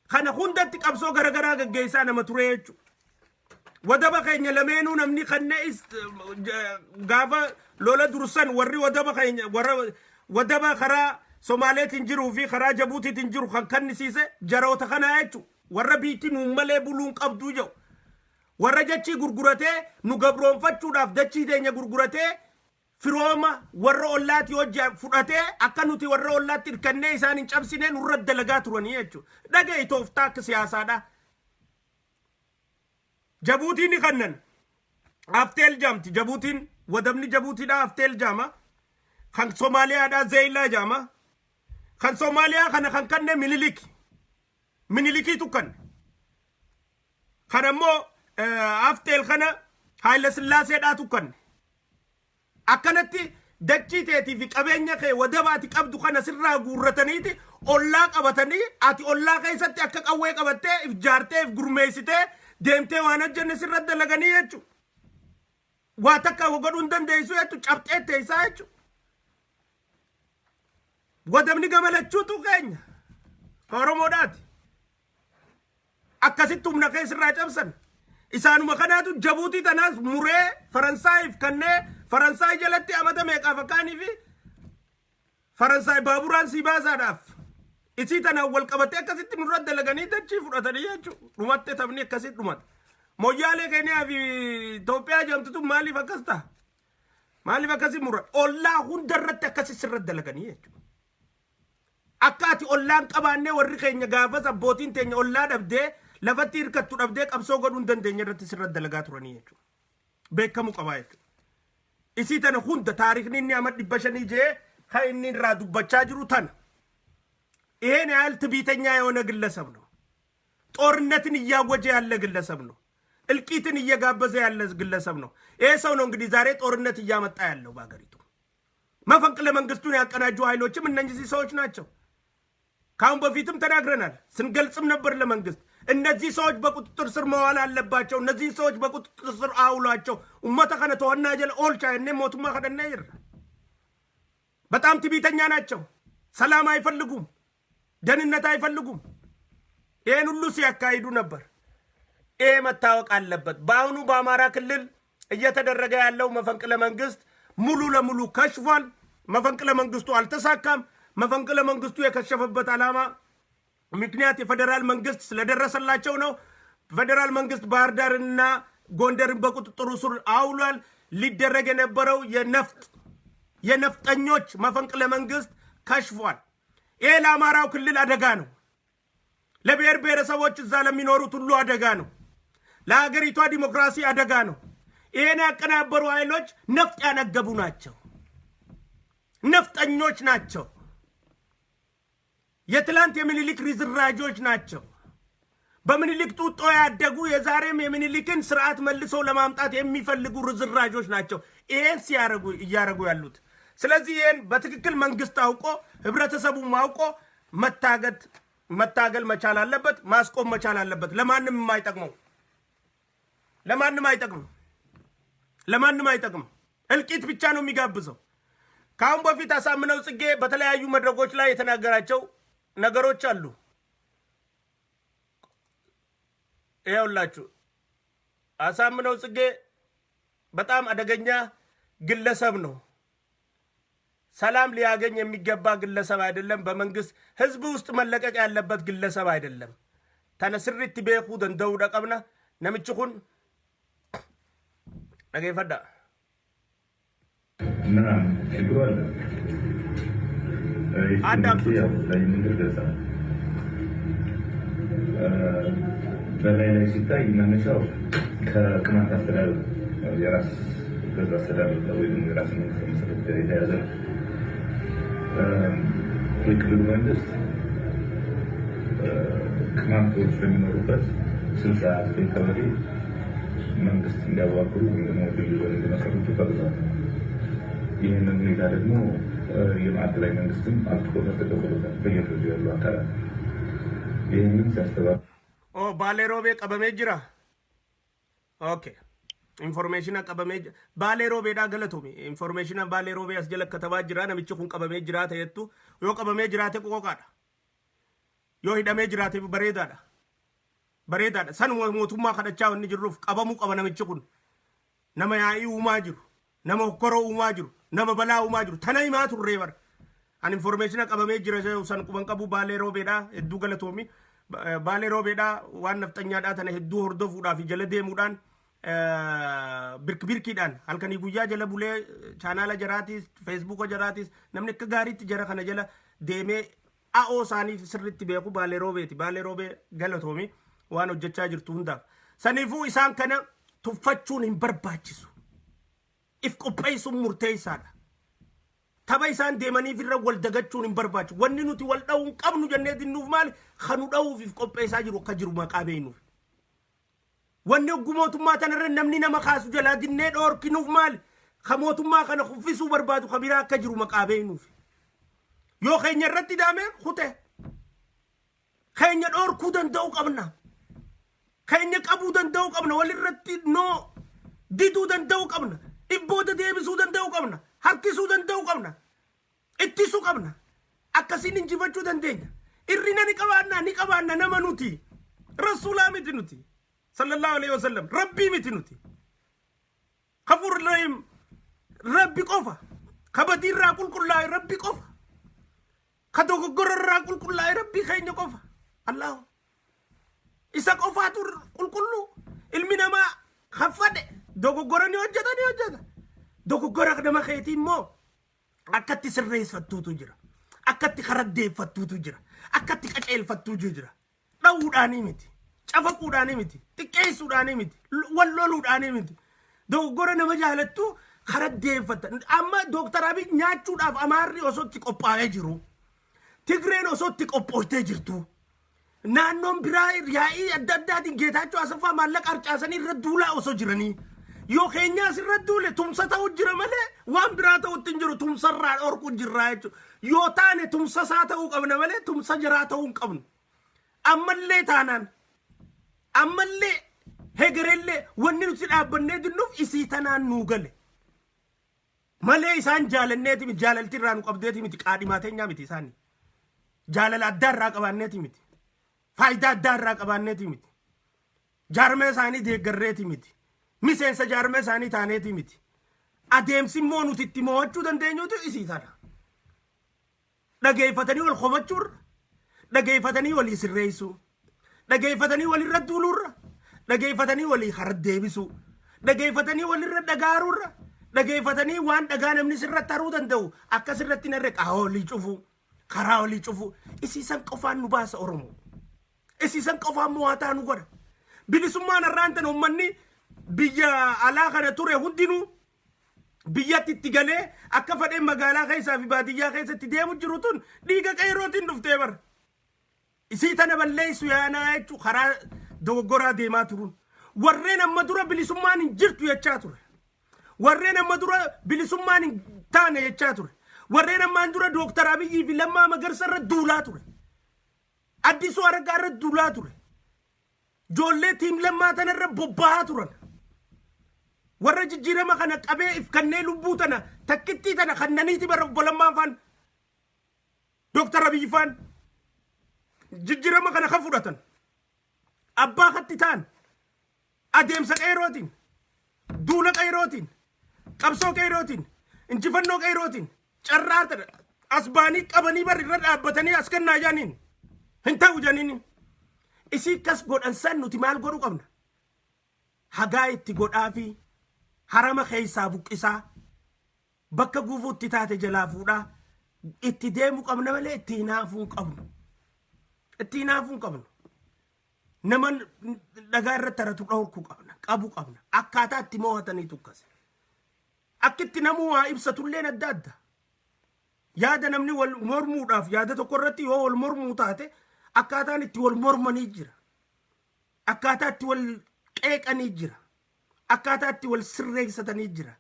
kana hundatti qabsoo garaagaraa gaggeessaa nama ture jechuudha. Wadaba keenya lameenuu namni kanne gaafa lola dursan warri wadaba keenya warra wadaba karaa Somaaleetiin jiruu fi karaa Jabuutiitiin jiru kan kannisiise jaroota kanaa jechuudha. Warra biitti nuun malee buluun qabduu jedhu. Warra dachii gurguratee nu gabroonfachuudhaaf dachii teenya gurguratee firooma warra ollaati hojii fudhatee akka nuti warra ollaatti hirkannee isaan hin cabsine nurra dalagaa turanii jechuudha. Dhaga'i tooftaa akka siyaasaadha. Jabuutiin ni kannan. Afteel jaamti Jabuutiin, wadabni Jabuutiidha Afteel jaama. Kan Somaaliyaadha Zeeyilaa jaama. Kan Somaaliyaa kana kan kanne Minilik. Minilikiitu kanne. Kan ammoo Afteel kana Haayila Sillaaseedhaatu kanne. Akkanatti dachii teetii fi qabeenya kee wadaba ati qabdu kana sirraa guurrataniiti ollaa qabatanii ati ollaa keessatti akka qawwee qabattee if jaartee if gurmeessitee deemtee waan hojjenne sirra dalaganii jechuudha. Waa takka godhuu hin dandeessu jechuudha, cabxee teessaa jechuudha. Wadabni gama lachuutu keenya. Ka Oromoodhaati. Akkasitti humna kee sirraa cabsan. Isaanuma kanaatu Jabuutii tanaas muree Faransaayiif kannee Faransaay jalatti amata meeqaaf akkaanii fi Faransaay baaburaan sii baasaadhaaf. Isii tanaan wal qabatee akkasitti nurra dalaganii dachii fudhatanii jechuudha. Dhumatte, taphni akkasitti dhumata. Moyyaalee Keeniyaa fi Itoophiyaa jedhamtutu maaliif akkas ta'a? Maaliif akkasii mura? Ollaa hundarratti akkasi sirra dalaganii jechuudha. Akka ati ollaan qabaannee warri keenya gaafas abbootiin teenya ollaa dhabdee lafatti hirkattu dhabdee qabsoo godhuu hin dandeenye irratti sirra dalagaa turanii jechuudha. Beekamuu qabaa jechuudha. Isii tana hunda taarikni inni amma 500 jee kan inni irraa dubbachaa jiru tana. ይሄን ያህል ትዕቢተኛ የሆነ ግለሰብ ነው። ጦርነትን እያወጀ ያለ ግለሰብ ነው። እልቂትን እየጋበዘ ያለ ግለሰብ ነው። ይሄ ሰው ነው እንግዲህ ዛሬ ጦርነት እያመጣ ያለው በሀገሪቱ። መፈንቅለ መንግስቱን ያቀናጁ ኃይሎችም እነዚህ ሰዎች ናቸው። ከአሁን በፊትም ተናግረናል፣ ስንገልጽም ነበር ለመንግስት፣ እነዚህ ሰዎች በቁጥጥር ስር መዋል አለባቸው። እነዚህን ሰዎች በቁጥጥር ስር አውሏቸው። Ummata kana to'annaa jala oolchaa jennee mootummaa kadhannee jirra። በጣም ትዕቢተኛ ናቸው። ሰላም አይፈልጉም፣ ደህንነት አይፈልጉም። ይህን ሁሉ ሲያካሂዱ ነበር። ይሄ መታወቅ አለበት። በአሁኑ በአማራ ክልል እየተደረገ ያለው መፈንቅለ መንግስት ሙሉ ለሙሉ ከሽፏል። መፈንቅለ መንግስቱ አልተሳካም። መፈንቅለ መንግስቱ የከሸፈበት ዓላማ ምክንያት የፌዴራል መንግስት ስለደረሰላቸው ነው። ፌዴራል መንግስት ባህር ዳርንና ጎንደርን በቁጥጥሩ ስር አውሏል። ሊደረግ የነበረው የነፍጥ የነፍጠኞች መፈንቅለ መንግስት ከሽፏል። ይሄ ለአማራው ክልል አደጋ ነው። ለብሔር ብሔረሰቦች እዛ ለሚኖሩት ሁሉ አደጋ ነው። ለሀገሪቷ ዲሞክራሲ አደጋ ነው። ይሄን ያቀናበሩ ኃይሎች ነፍጥ ያነገቡ ናቸው። ነፍጠኞች ናቸው። የትላንት የሚኒሊክ ርዝራዦች ናቸው። በምኒልክ ጡጦ ያደጉ የዛሬም የሚኒሊክን ስርዓት መልሰው ለማምጣት የሚፈልጉ ርዝራዦች ናቸው ይሄን ሲያረጉ እያረጉ ያሉት። ስለዚህ ይሄን በትክክል መንግስት አውቆ ህብረተሰቡም አውቆ መታገል መቻል አለበት፣ ማስቆም መቻል አለበት። ለማንም የማይጠቅመው፣ ለማንም አይጠቅምም፣ ለማንም አይጠቅምም። እልቂት ብቻ ነው የሚጋብዘው። ከአሁን በፊት አሳምነው ጽጌ በተለያዩ መድረኮች ላይ የተናገራቸው ነገሮች አሉ። ይኸውላችሁ፣ አሳምነው ጽጌ በጣም አደገኛ ግለሰብ ነው። ሰላም ሊያገኝ የሚገባ ግለሰብ አይደለም። በመንግስት ህዝብ ውስጥ መለቀቅ ያለበት ግለሰብ አይደለም። Tana sirriitti beekuu danda'uudha qabna. Namichi kun dhageeffadhaa. ምናምን ችግሩ አለ። አዳምጡት። ያው ላይ መንገድ ገልጸናል። በላይ ላይ ሲታይ መነሻው ከቅማንት አስተዳደር የራስ ገዝ አስተዳደር ጋር ወይ ደግሞ የራስ መንግስት መሰረት ጋር የተያዘ ነው። የክልሉ መንግስት ቅማንቶች በሚኖሩበት 69 ቀበሌ መንግስት እንዲያዋቅሩ ወይም ደግሞ ልዩ ዞን እንዲመሰርቱ ፈቅዷል። ይህንን ሁኔታ ደግሞ የማዕከላዊ መንግስትም አጽድቆታል፣ ተቀብሎታል። በየክልሉ ያሉ አካላት ይህንን ሲያስተባ Oh, Baalee Roobee qabamee jira. Okay. Information qabamee Baalee Roobeedhaa galatoomi. Information Baalee Roobee as jala katabaa jira. Namichi kun qabamee jiraata jettu. Yoo qabamee jiraate qoqoqaadha. Yoo hidhamee jiraate bareedaadha. Bareedaadha. Sanuma mootummaa kadhachaa wanni jirruuf qabamuu qaba namichi kun. Nama yaa'ii uumaa jiru. Nama hokkoroo uumaa jiru. Nama balaa uumaa jiru. Tana himaa turree bara. Ani information qabamee jira san quban qabu. Baalee Roobeedhaa hedduu galatoomi. Baalee Roobeedhaa waan nafxanyaadhaa tana hedduu hordofuudhaaf jala deemuudhaan, birkiidhaan halkanii guyyaa jala bulee, chaanaala jaraatis, feesbuuka jaraatis, namni akka gaariitti jara kana jala deemee a'oo isaanii sirriitti beeku Baalee Roobeeti. Baalee Roobee, galatoomi waan hojjechaa jirtu hundaaf. Saniifuu isaan kana tuffachuun hin barbaachisu. If qopheessuun murteessaadha. Tapha isaan deemaniif irra wal dagachuun hin barbaachisu. Wanni nuti wal dha'uu hin qabnu jennee dinnuuf maali? Kanu dha'uuf if qopheessaa jiru akka jiru maqaa beeknuuf. Wanni hogguu mootummaa tanarra namni nama kaasu jalaa dinnee dhoorkinuuf maali? Ka mootummaa kana kuffisuu barbaadu ka biraa akka jiru maqaa beeknuuf. Yoo keenya irratti daame kute. Keenya dhoorkuu danda'uu qabna. Keenya qabuu danda'uu qabna. Walirratti noo diduu danda'uu qabna. Ibbooda deebisuu danda'uu qabna. Harkisuu danda'uu qabna. Ittisuu qabna. Akkasiin injifachuu dandeenya. Irrina ni qabaanna, ni qabaanna. Nama nuti. Rasuulaa miti nuti. Sallallahu alaihi wasallam. Rabbii miti nuti. Kafuur Rahim Rabbi qofa. Kabadiirraa qulqullaa'e Rabbi qofa. Ka dogoggorarraa qulqullaa'e Rabbii keenya qofa. Allahu. Isa qofaatu qulqulluu. Ilmi namaa kaffadhe dogoggora ni hojjeta, ni hojjeta. Dogoggora nama keetii immoo akkatti sirreeffattuutu jira. Akkatti karaddeeffattuutu jira. Akkatti qaceelfattuutu jira. Dha'uudhaanii miti. Cafaquudhaanii miti. Xiqqeessuudhaanii miti. Wal loluudhaanii miti. Dogoggora nama jaalattu karaddeeffatta. Amma Dooktar Abiy nyaachuudhaaf Amaarri osoo itti qophaa'ee jiru. Tigreen osoo itti qophooftee jirtu. Naannoon biraa yaa'ii adda addaatiin Geetaachoo Asaffaa maallaqa harcaasanii irra duulaa osoo jiranii. Yoo keenyaas irra duule tumsa ta'u jira malee waan biraa ta'utti hin jiru, tumsarraa dhorku jirraa jechuudha. Yoo taane tumsa isaa ta'uu qabna malee tumsa jiraa ta'uu hin qabnu. Ammallee taanaan, ammallee hegerellee, wanni nuti dhaabbannee dinnuuf isii tanaan nuu gale. Malee isaan jaalanneeti miti, jaalalti irraa nu qabdeeti miti, qaadhimaa teenyaa miti isaanii. Jaalala addaa irraa qabaanneeti miti. Faayidaa addaa irraa qabaanneeti miti. Jaarmee isaanii deeggarreeti miti. Miseensa jaarmee isaanii taaneeti miti. Adeemsi immoo nuti itti mo'achuu dandeenyutu isii tana. Dhageeffatanii wal komachuurra, dhageeffatanii walii sirreessuu, dhageeffatanii walirra duuluurra, dhageeffatanii walii kara deebisuu, dhageeffatanii walirra dhagaaruurra, dhageeffatanii waan dhagaa namni sirratti haruu danda'u akka sirratti narre qaawwa walii cufuu, karaa walii cufuu, isiisan qofaan nu baasa Oromoo. Isiisan qofaan mo'ataa nu godha. Bilisummaan har'aan tana uummanni biyya alaa kana ture hundinuu biyyatti itti galee akka fedheen magaalaa keessaa fi baadiyyaa keessatti deemu jiru tun dhiiga qeerrootiin dhuftee bara. Isii tana balleessu yaanaa jechuun karaa dogoggoraa deemaa turuun. Warreen amma dura bilisummaan hin jirtu jechaa ture. Warreen amma dura bilisummaan hin taane jechaa ture. Warreen ammaan dura Dooktar Abiyyii fi Lammaa Magarsa irra duulaa ture. Addisuu Araggaa irra duulaa ture. Ijoollee team Lammaa tana irra bobba'aa turan. Warra jijjiirama kana qabee if kannee lubbuu tana takkittii tana kannaniiti bara obbo Lammaan faan, Dooktar Abiyyi faan jijjiirama kana kan fudhatan. Abbaa katti ta'an adeemsa qeerootiin, duula qeerootiin, qabsoo qeerootiin, injifannoo qeerootiin carraa tana as baanii qabanii bari irra dhaabbatanii as kennaa jaaniin hin ta'u jaaniin. Isii kas godhan san nuti maal godhuu qabna? Hagaa itti godhaa fi harama keessaa buqqisaa, bakka gufuutti taate jalaa fuudhaa itti deemuu qabna malee itti hinaafuu hin qabnu. Itti hinaafuu hin qabnu. Nama dhagaa irratti haratu dhorkuu qabna, qabuu qabna. Akkaataa itti mo'atanii tukkase. Akka itti namuu waa ibsatulleen adda adda. Yaada namni wal mormuudhaaf, yaada tokko irratti yoo wal mormuu taate, akkaataan itti wal mormanii jira. Akkaataa itti wal qeeqanii jira. Akkaataa itti wal sirreessatanii jira.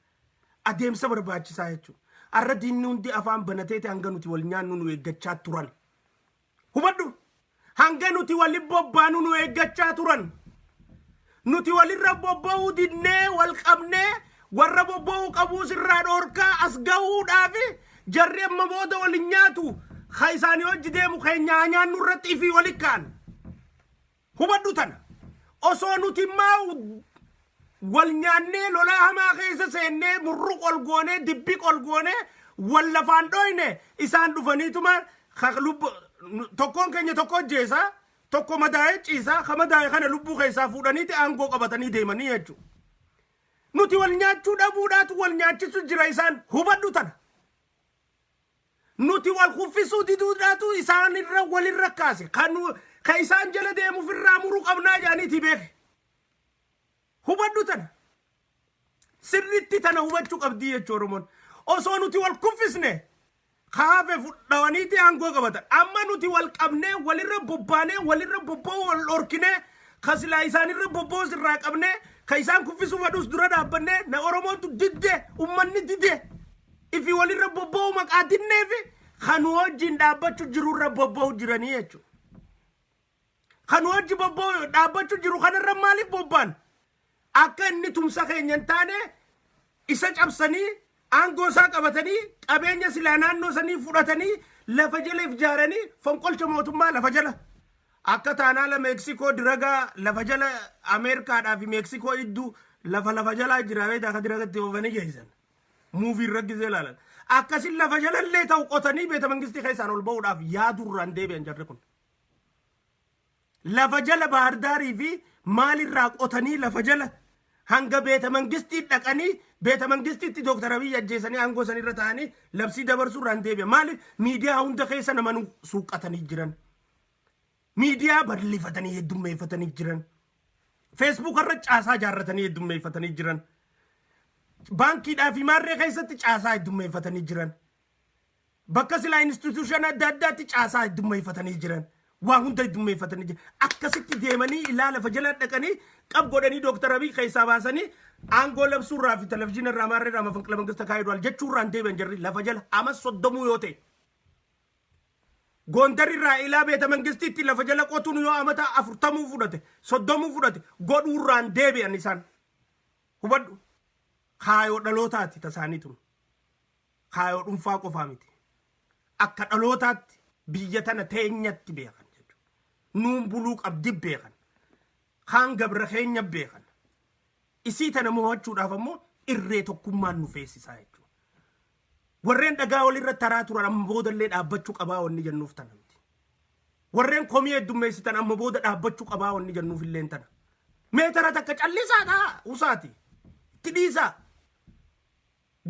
Adeemsa barbaachisaa jechuudha. Arra diinni hundi afaan banateeti hanga nuti wal nyaannu nu eeggachaa turan. Hubadhu. Hanga nuti wali bobbaanu nu eeggachaa turan. Nuti walirra bobba'uu didnee wal qabnee warra bobba'uu qabuus irraa dhoorkaa as gahuudhaaf jarri amma booda wal hin nyaatu. Ka isaanii hojii deemu keenya nyaannu irratti ifii wali kaan. Hubadhu tana. Osoo nuti immaa wal nyaannee lolaa hamaa keessa seennee murruq ol goonee dibbiq ol goonee wal lafaan dhoyne, isaan dhufaniituma tokkoon keenya tokko ajjeesaa, tokko madaa'ee ciisaa, ka madaa'e kana lubbuu keessaa fuudhaniiti aangoo qabatanii deemanii jechuudha. Nuti wal nyaachuu dhabuudhaatu wal nyaachisu jira isaan. Hubadhu tana. Nuti wal kuffisuu diduudhaatu isaan irra walirra kaase. Kan ka isaan jala deemuuf irraa muruu qabnaa jedhaniiti beeke. Hubadhu tana. Sirritti tana hubachuu qabdii jechuu Oromoon. Osoo nuti wal kuffisne kaafe fudhawaniiti aangoo qabatan. Amma nuti wal qabnee walirra bobbaanee walirra bobba'uu wal dhorkinee, ka silaa isaanirra bobba'uus irraa qabnee, ka isaan kuffisuu fedhus dura dhaabbannee, na Oromoontu didde, ummanni dide. Ifi walirra bobba'uu maqaa dinneefi kan wajjin dhaabbachuu jirurra bobba'u jiranii jechuudha. Kan wajji bobba'u dhaabbachuu jiru kanarra maaliif bobba'an? Akka inni tumsa keenya hin taane isa cabsanii, aangoo isaa qabatanii, qabeenya silaa naannoo sanii fudhatanii, lafa jala ijaaranii fonqolcha mootummaa lafa jala. Akka taanaa la Meeksikoo diragaa lafa jala Ameerikaadhaa fi Meeksikoo idduu lafa jalaa jira, beektaa, akka diragatti oofanii geessan. Movie irra gizee ilaalan. Akkasin lafa jalallee ta'u qotanii beeta mangistii keessaan ol ba'uudhaaf yaadurraan deebi'an jarri kun. Lafa jala Baardaarii fi maalirraa qotanii lafa jala hanga beeta mangistii dhaqanii, beeta mangistiitti Dooktar Abiyyi ajjeesanii, aangoo sanirra ta'anii labsii dabarsuurraan deebi'an. Maaliif? Miidiyaa hunda keessa nama nu suuqqatanii jiran. Miidiyaa bal'ifatanii heddummeeffatanii jiran. Facebook irra caasaa ijaarratanii heddummeeffatanii jiran. Baankiidhaa fi maarree keessatti caasaa heddummeeffatanii jiran. Bakka silaa institution adda addaatti caasaa heddummeeffatanii jiran. Waa hunda heddummeeffatanii jiran. Akkasitti deemanii ilaa lafa jala dhaqanii qab godhanii Dooktar Abiy keessaa baasanii aangoo labsuurraa fi televizyiina irraa maarree irraa መፈንቅለ መንግስት ተካሂዷል jechuurraan deebi'an jarri lafa jala ama 30 yoo ta'e. Gondar irraa ilaa beeta mangistiitti lafa jala qotuun yoo amata 40 fudhate, 30 fudhate, godhuurraan deebi'an isaan. Hubadhu. Kaayoo dhalootaati tasaanii tun. Kaayoo dhuunfaa qofaa miti. Akka dhalootaatti biyya tana teenyatti beekan jechuudha. Nuun buluu qabdi beekan. Kaan gabra keenya beekan. Isii tana mo'achuudhaaf ammoo irree tokkummaan nu feesisaa jechuudha. Warreen dhagaa walirra taraa turan amma boodallee dhaabbachuu qabaa wanni jennuuf tana miti. Warreen komii heddummeessitan amma booda dhaabbachuu qabaa wanni jennuuf illeen tana. Meetara takka callisaa ta'a usaati. Itti dhiisaa.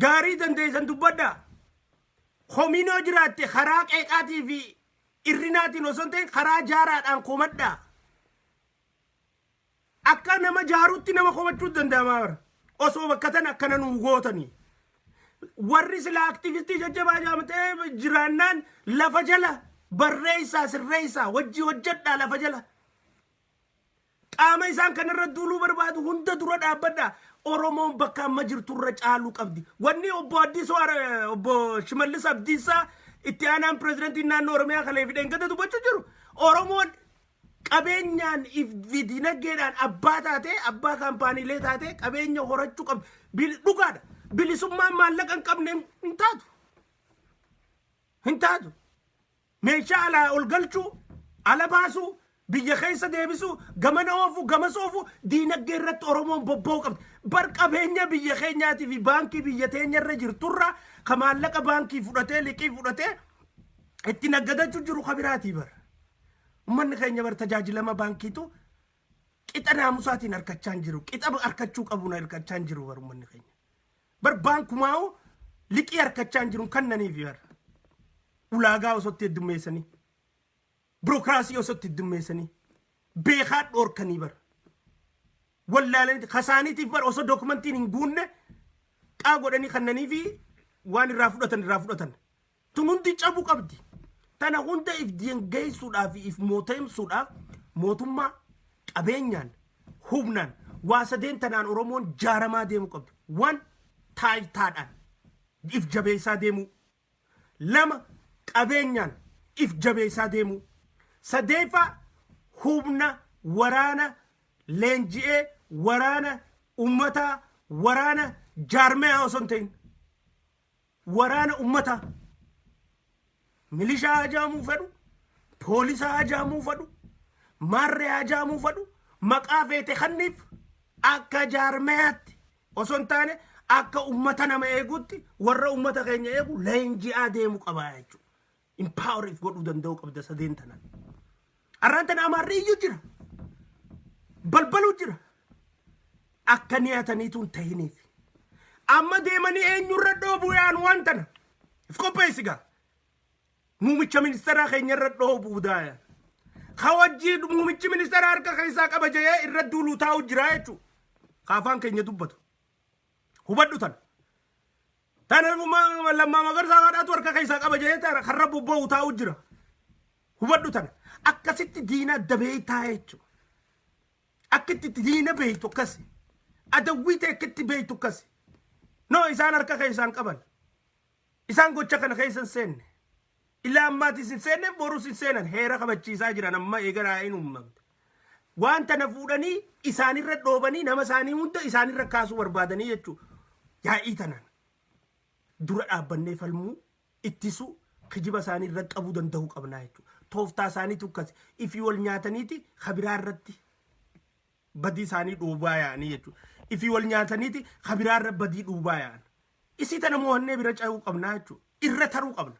Gaarii dandeessan dubbadhaa. Komiin yoo jiraatte karaa qeeqaatii fi irrinaatiin osoo hin ta'in karaa jaaraadhaan komadhaa. Akka nama jaarutti nama komachuu danda'amaa bara. Osoo bakka tana akkana nuu gootanii. Warri sila aktivistii jajjabaa jaamtee jiraannaan lafa jala barreessaa, sirreessaa, wajji hojjedhaa lafa jala. Qaama isaan kanarra duuluu barbaadu hunda dura dhaabbadhaa. Oromoon bakka amma jirturra caaluu qabdi. Wanni obbo Addisuu, obbo Shimallis Abdiisaa, itti aanaan pirezidantiin naannoo Oromiyaa, kalee fi dheengadda dubbachuu jiru. Oromoon qabeenyaan fi dinagdeedhaan abbaa taatee, abbaa kaampaaniilee taatee qabeenya horachuu qabdi. Dhugaadha. Bilisummaan maallaqa hin qabne hin taatu. Hin taatu. Meeshaa alaa ol galchuu, ala baasuu, biyya keessa deebisuu, gamana oofuu, gamas oofuu, diinagdee irratti Oromoon bobba'uu qabdi. Bar qabeenya biyya keenyaatii fi baankii biyya teenya irra jirturra ka maallaqa baankii fudhatee, liqii fudhatee itti naggadachuu jiru ka biraatii bara. Uummanni keenya bar tajaajilama baankiitu qixa naamusaatiin harkachaa hin jiru. Qixa harkachuu qabuun harkachaa hin jiru bar uummanni keenya. Bar baankumaa'u liqii harkachaa hin jiru kannaniif bar. Ulaagaa osoo itti heddummeessanii. Birookiraasii osoo itti heddummeessanii. Beekaa dhoorkanii bar. Wallaalanii kasaaniitiif bar osoo dookumentiin hin guunne qaa godhanii kannanii fi waan irraa fudhatan irraa fudhatan. Tun hundi cabuu qabdi. Tana hunda if diingeessuudhaaf fi if mooteemsuudhaaf mootummaa, qabeenyaan, humnaan, waa sadeen tanaan Oromoon jaaramaa deemuu qabdi. Waan taayitaadhaan. If jabeessaa deemuu. Lama, qabeenyaan if jabeessaa deemuu. Sadeeffaa, humna waraana leenji'ee, waraana ummataa, waraana jaarmeyaa osoo hin ta'in waraana ummataa, milishaa hajaamuu fedhu, poolisaa hajaamuu fedhu, maarree hajaamuu fedhu, maqaa feete kanniif, akka jaarmeyaatti osoo hin taane akka ummata nama eegutti warra ummata keenya eegu leenji'aa deemu qabaa jechuudha. Empower if godhuu danda'uu qabda sadeen tanaan. Arraan tana Amaarri iyyuu jira. Balbaluu jira. Akka niyataniitu hin tahiniif. Amma deemanii eenyurra dhoobuu yaa'an waan tana. If qopheessi gaa. Muumicha ministeeraa keenyarra dhoobuu daayan. Ka wajjii muumichi ministeeraa harka keessaa qaba jedhee irra duuluu taa'u jira jechuudha. Ka afaan keenya dubbatu. Hubadhu tana. Tana Lammaa Magarsaa haadhaatu harka keessaa qaba jedhee tana karra bobba'u taa'u jira. Hubadhu tana. Akkasitti diina adda beektaa jechuudha. Akka itti diina beektu akkasi. Adawwii ta'e akka itti beektu akkasi. No, isaan harka keessaan qaban. Isaan gocha kana keessa hin seenne. Ilaa ammaatis hin seenne, borus hin seenan. Heera kabachiisaa jiran amma eegaraa hin uumamte. Waan tana fuudhanii isaanirra dhoobanii nama isaanii hunda isaanirra kaasuu barbaadanii jechuudha. Yaa'ii tanaan dura dhaabbannee falmuu, ittisuu, kijiba isaanii irra qabuu danda'uu qabnaa jechuudha. Tooftaa isaaniitu akkas. Ifii wal nyaataniiti kabiraa irratti badii isaanii dhuubaa yaa'anii jechuudha. Ifii wal nyaataniiti kabiraa irra badii dhuubaa yaa'an. Isii tana moo'annee bira ce'uu qabnaa jechuudha. Irra taruu qabna.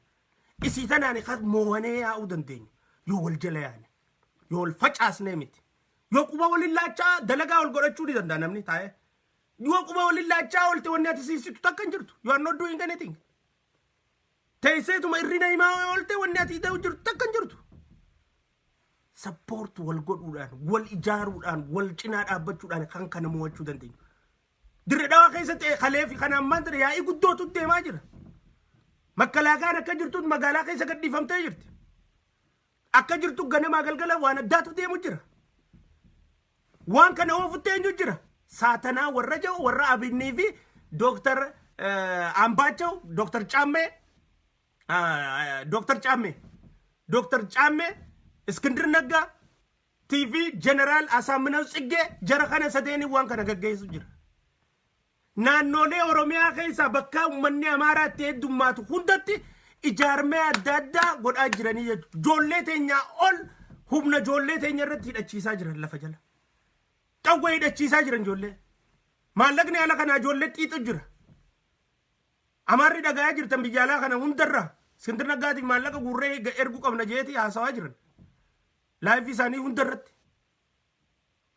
Isii tanaan kan moo'anee yaa'uu dandeenyu yoo wal jala yaane, yoo wal facaasnee miti. Yoo quba waliin laachaa dalagaa wal godhachuu ni danda'a namni taa'ee. Yoo quba waliin laachaa oolte, wanni ati siisitu takka hin jirtu. You are not doing anything. Teesseetuma irrina himaa oolte, wanni ati ta'u jirtu takka hin jirtu. Support wal godhuudhaan, wal ijaaruudhaan, wal cinaa dhaabbachuudhaan kan kana mo'achuu dandeenyu. Dirree Dhawaa keessatti kalee fi kan ammaan tana yaa'ii guddootu deemaa jira. Makkalaakaan akka jirtu magaalaa keessa gadhiifamtee jirti. Akka jirtu ganamaa galgala waan addaatu deemu jira. Waan kana oofutti eenyu jira? Saatanaa warra jiru, warra Abinnii fi Dooktar Ambaachaw, Dooktar Caammee, Dooktar Caammee, Dooktar Caammee, Iskindir Naggaa, TV Jeneraal Asaaminaw Tsiggee, jara kana sadeeni waan kana gaggeessu jira. Naannolee Oromiyaa keessaa bakka uummanni Amaaraa itti heddummaatu hundatti ijaarmee adda addaa godhaa jiranii jechuudha. Ijoollee teenyaa ol humna ijoollee teenya irratti hidhachiisaa jiran lafa jala. Qawwee hidhachiisaa jiran ijoollee. Maallaqni ala kanaa ijoollee xiixu jira. Amaarri dhagayaa jirtan biyya alaa kana hundarraa Iskindir Naggaatiif maallaqa guurree erguu qabna jeetii haasawaa jiran. Live isaanii hundarratti.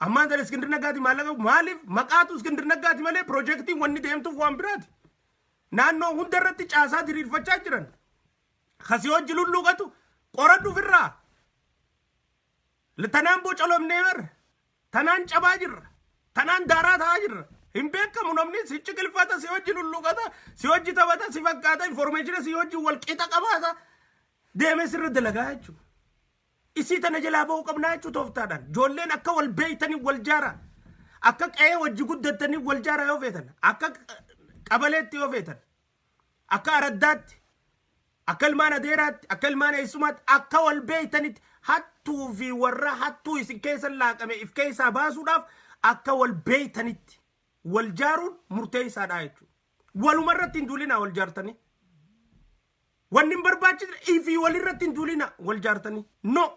Ammaan tana Iskindir Naggaati maallaqa maaliif maqaatu Iskindir Naggaati malee piroojeektiin wanni deemtuuf waan biraati. Naannoo hundarratti caasaa diriirfachaa jiran. Kasii hojii lulluuqatu qoradhu ofirraa. Tanaan bocolomnee bar. Tanaan cabaa jirra. Tanaan daaraa ta'aa jirra. Hin beekamu, namni si ciqilfata, si hojii lulluuqata, si hojii taphata, si fakkaata, information si hojii wal qixa qabaata. Deemee sirra dalagaa jechuudha. Isii tana jalaa ba'uu qabnaa jechuu tooftaadhaan. Ijoolleen akka wal beeytanii wal jaara. Akka qe'ee wajji guddattanii wal jaara yoo feetan. Akka qabaleetti yoo feetan. Akka araddaatti. Akka ilmaan adeeraatti. Akka ilmaan eessumaatti. Akka wal beeytanitti hattuu fi warra hattuu isin keessa laaqame if keessaa baasuudhaaf akka wal beeytanitti wal jaaruun murteessaadha jechuudha. Walumarratti hin duulinaa wal jaartanii. Wanni hin barbaachisne ifii walirratti hin duulina wal jaartanii. No.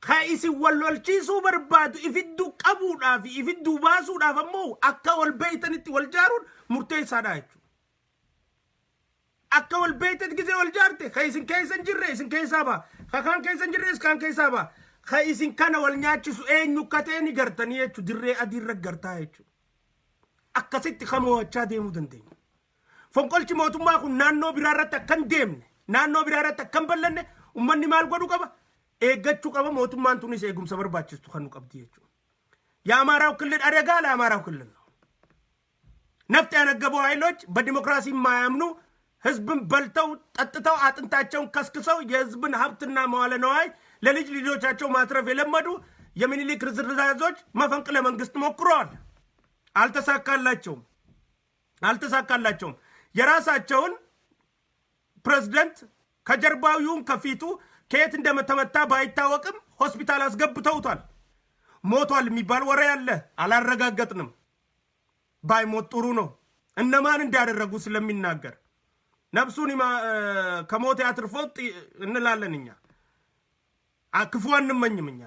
Ka isin wal lolchiisuu barbaadu ifidduu qabuudhaa fi ifidduu baasuudhaaf ammoo akka wal beeytanitti wal jaaruun murteessaadha jechuudha. Akka wal beeytanitti gisee wal jaarte, ka isin keessa hin jirre isin keessaa ba'a. Ka kaan keessa hin jirres kaan keessaa ba'a. Ka isin kana wal nyaachisu eenyu akka ta'e ni gartanii jechuudha. Dirree adiirra gartaa jechuudha. Akkasitti kan mo'achaa deemuu dandeenya. Fonqolchi mootummaa kun naannoo biraa irratti akka hin deemne, naannoo biraa irratti akka hin bal'anne uummanni maal godhuu qaba? Eeggachuu qaba. Mootummaan tunis eegumsa barbaachistu kan nu qabdi jechuudha. የአማራው ክልል አደጋ ለአማራው ክልል ነው። ነፍጥ ያነገቡ ኃይሎች፣ በዲሞክራሲ የማያምኑ፣ ህዝብን በልተው ጠጥተው አጥንታቸውን ከስክሰው የህዝብን ሀብትና መዋለ ነዋይ ለልጅ ልጆቻቸው ማትረፍ የለመዱ የሚኒሊክ ርዝራዞች መፈንቅለ መንግስት ሞክረዋል። አልተሳካላቸውም። አልተሳካላቸውም። የራሳቸውን ፕሬዝደንት ከጀርባው ይሁን ከፊቱ ከየት እንደተመታ ባይታወቅም ሆስፒታል አስገብተውታል። ሞቷል የሚባል ወሬ አለ፣ አላረጋገጥንም። ባይሞት ጥሩ ነው። እነማን እንዳደረጉ ስለሚናገር ነፍሱን ከሞት ያትርፎት እንላለን እኛ። ክፉ አንመኝም እኛ፣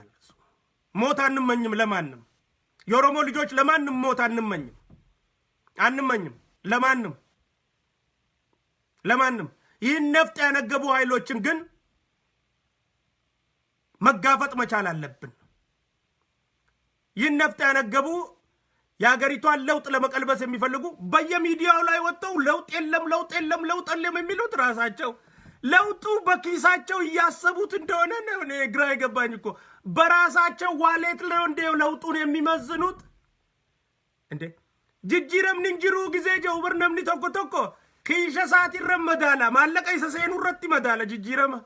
ሞት አንመኝም ለማንም። የኦሮሞ ልጆች ለማንም ሞት አንመኝም፣ አንመኝም ለማንም ለማንም። ይህን ነፍጥ ያነገቡ ኃይሎችን ግን መጋፈጥ መቻል አለብን። ይህን ነፍጥ ያነገቡ የሀገሪቷን ለውጥ ለመቀልበስ የሚፈልጉ በየሚዲያው ላይ ወጥተው ለውጥ የለም፣ ለውጥ የለም፣ ለውጥ የለም የሚሉት ራሳቸው ለውጡ በኪሳቸው እያሰቡት እንደሆነ ነው እኔ ግራ የገባኝ እኮ። በራሳቸው wallet ነው እንዴ ለውጡን የሚመዝኑት እንዴ? Jijjiiramni hin jiru gisee jedhu bar namni tokko tokko kiisha isaatirra madaala, maallaqa isa seenuu irratti madaala jijjiirama.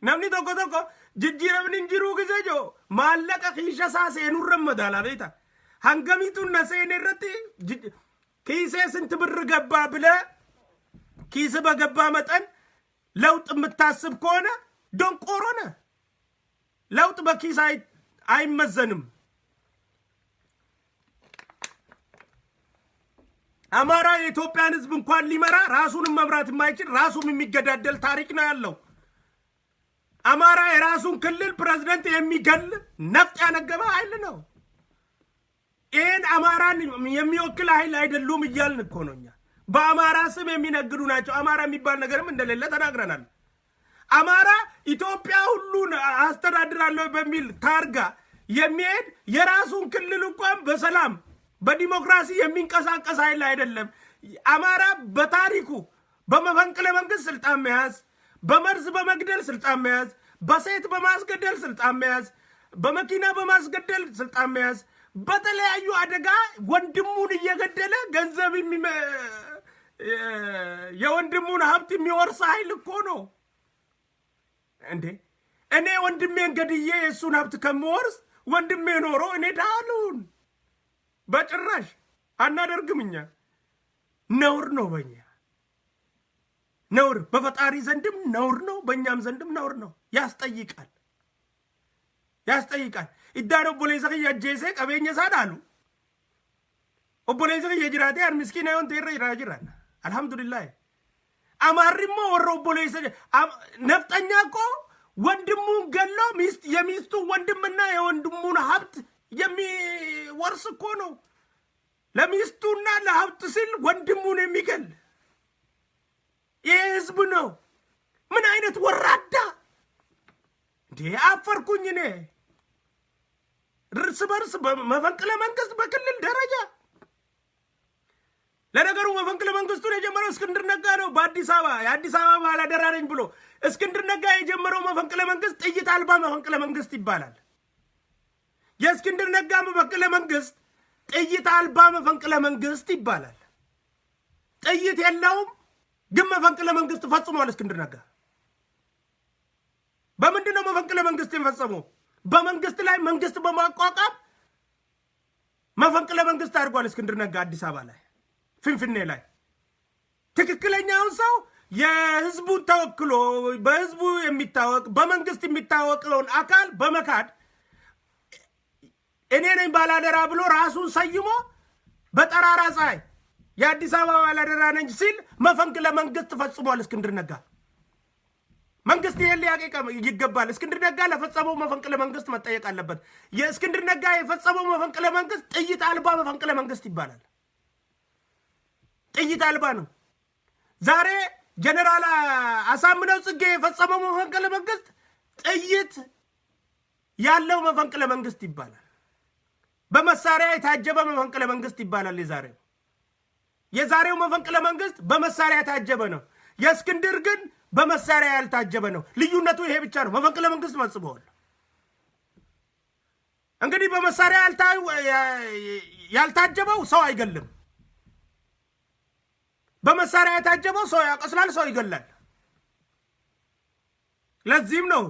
Namni tokko tokko jijjiiramni hin jiru gisee jedhu maallaqa kiisha isaa seenuu irra madaala, beekta. Hangamitu na seene irratti, ኪሴ ስንት ብር ገባ ብለህ ኪስ በገባ መጠን ለውጥ የምታስብ ከሆነ ደንቆሮ ነህ። ለውጥ በኪስ አይመዘንም። አማራ የኢትዮጵያን ሕዝብ እንኳን ሊመራ ራሱንም መምራት የማይችል፣ ራሱም የሚገዳደል ታሪክ ነው ያለው። አማራ የራሱን ክልል ፕሬዝደንት የሚገል ነፍጥ ያነገበ ኃይል ነው። ይህን አማራን የሚወክል ኃይል አይደሉም እያልን እኮ ነው እኛ። በአማራ ስም የሚነግዱ ናቸው። አማራ የሚባል ነገርም እንደሌለ ተናግረናል። አማራ ኢትዮጵያ ሁሉን አስተዳድራለሁ በሚል ታርጋ የሚሄድ፣ የራሱን ክልል እንኳን በሰላም በዲሞክራሲ የሚንቀሳቀስ ኃይል አይደለም። አማራ በታሪኩ በመፈንቅለ መንግስት ስልጣን መያዝ፣ በመርዝ በመግደል ስልጣን መያዝ፣ በሴት በማስገደል ስልጣን መያዝ፣ በመኪና በማስገደል ስልጣን መያዝ፣ በተለያዩ አደጋ ወንድሙን እየገደለ ገንዘብ የወንድሙን ሀብት የሚወርስ ኃይል እኮ ነው እንዴ! እኔ ወንድሜን ገድዬ የእሱን ሀብት ከምወርስ ወንድሜ ኖሮ እኔ ድሃ ልሁን። በጭራሽ አናደርግም። እኛ ነውር ነው፣ በእኛ ነውር፣ በፈጣሪ ዘንድም ነውር ነው፣ በእኛም ዘንድም ነውር ነው። ያስጠይቃል፣ ያስጠይቃል። Iddaan obboleessa kiyya ajjeesee qabeenya isaa dhaalu obboleessa kiyya jiraatee an miskiina yoon ta'e irra jiraa jiran, alhamdulillah. Amaarri immoo warra obboleessa ነፍጠኛ እኮ ወንድሙን ገሎ የሚስቱን ወንድምና የወንድሙን ሀብት የሚወርስ እኮ ነው። ለሚስቱና ለሀብት ሲል ወንድሙን የሚገል ይህ ህዝብ ነው። ምን አይነት ወራዳ እንዴ! አፈርኩኝ እኔ። እርስ በርስ መፈንቅለ መንግስት በክልል ደረጃ። ለነገሩ መፈንቅለ መንግስቱን የጀመረው እስክንድር ነጋ ነው። በአዲስ አበባ የአዲስ አበባ ባላደራ ነኝ ብሎ እስክንድር ነጋ የጀመረው መፈንቅለ መንግስት ጥይት አልባ መፈንቅለ መንግስት ይባላል። የእስክንድር ነጋ መፈንቅለ መንግስት ጥይት አልባ መፈንቅለ መንግስት ይባላል። ጥይት የለውም፣ ግን መፈንቅለ መንግስት ፈጽሟል እስክንድር ነጋ። በምንድን ነው መፈንቅለ መንግስት የፈጸመው? በመንግስት ላይ መንግስት በማቋቋም መፈንቅለ መንግስት አድርጓል እስክንድር ነጋ አዲስ አበባ ላይ፣ ፊንፊኔ ላይ። ትክክለኛውን ሰው የህዝቡን ተወክሎ በህዝቡ የሚታወቅ፣ በመንግስት የሚታወቀውን አካል በመካድ እኔ ነኝ ባላደራ ብሎ ራሱን ሰይሞ በጠራራ ፀሐይ የአዲስ አበባ ባላደራ ነኝ ሲል መፈንቅለ መንግስት ፈጽሟል እስክንድር ነጋ። መንግስት ይሄን ሊያውቅ ይገባል። እስክንድር ነጋ ለፈጸመው መፈንቅለ መንግስት መጠየቅ አለበት። የእስክንድር ነጋ የፈጸመው መፈንቅለ መንግስት ጥይት አልባ መፈንቅለ መንግስት ይባላል። ጥይት አልባ ነው። ዛሬ ጀነራል አሳምነው ጽጌ የፈጸመው መፈንቅለ መንግስት ጥይት ያለው መፈንቅለ መንግስት ይባላል። በመሳሪያ የታጀበ መፈንቅለ መንግስት ይባላል። የዛሬው መፈንቅለ መንግስት በመሳሪያ የታጀበ ነው። የእስክንድር ግን በመሳሪያ ያልታጀበ ነው። ልዩነቱ ይሄ ብቻ ነው። መፈንቅለ መንግስት ፈጽመዋል። እንግዲህ በመሳሪያ ያልታጀበው ሰው አይገልም። በመሳሪያ የታጀበው ሰው ያቆስላል፣ ሰው ይገላል። ለዚህም ነው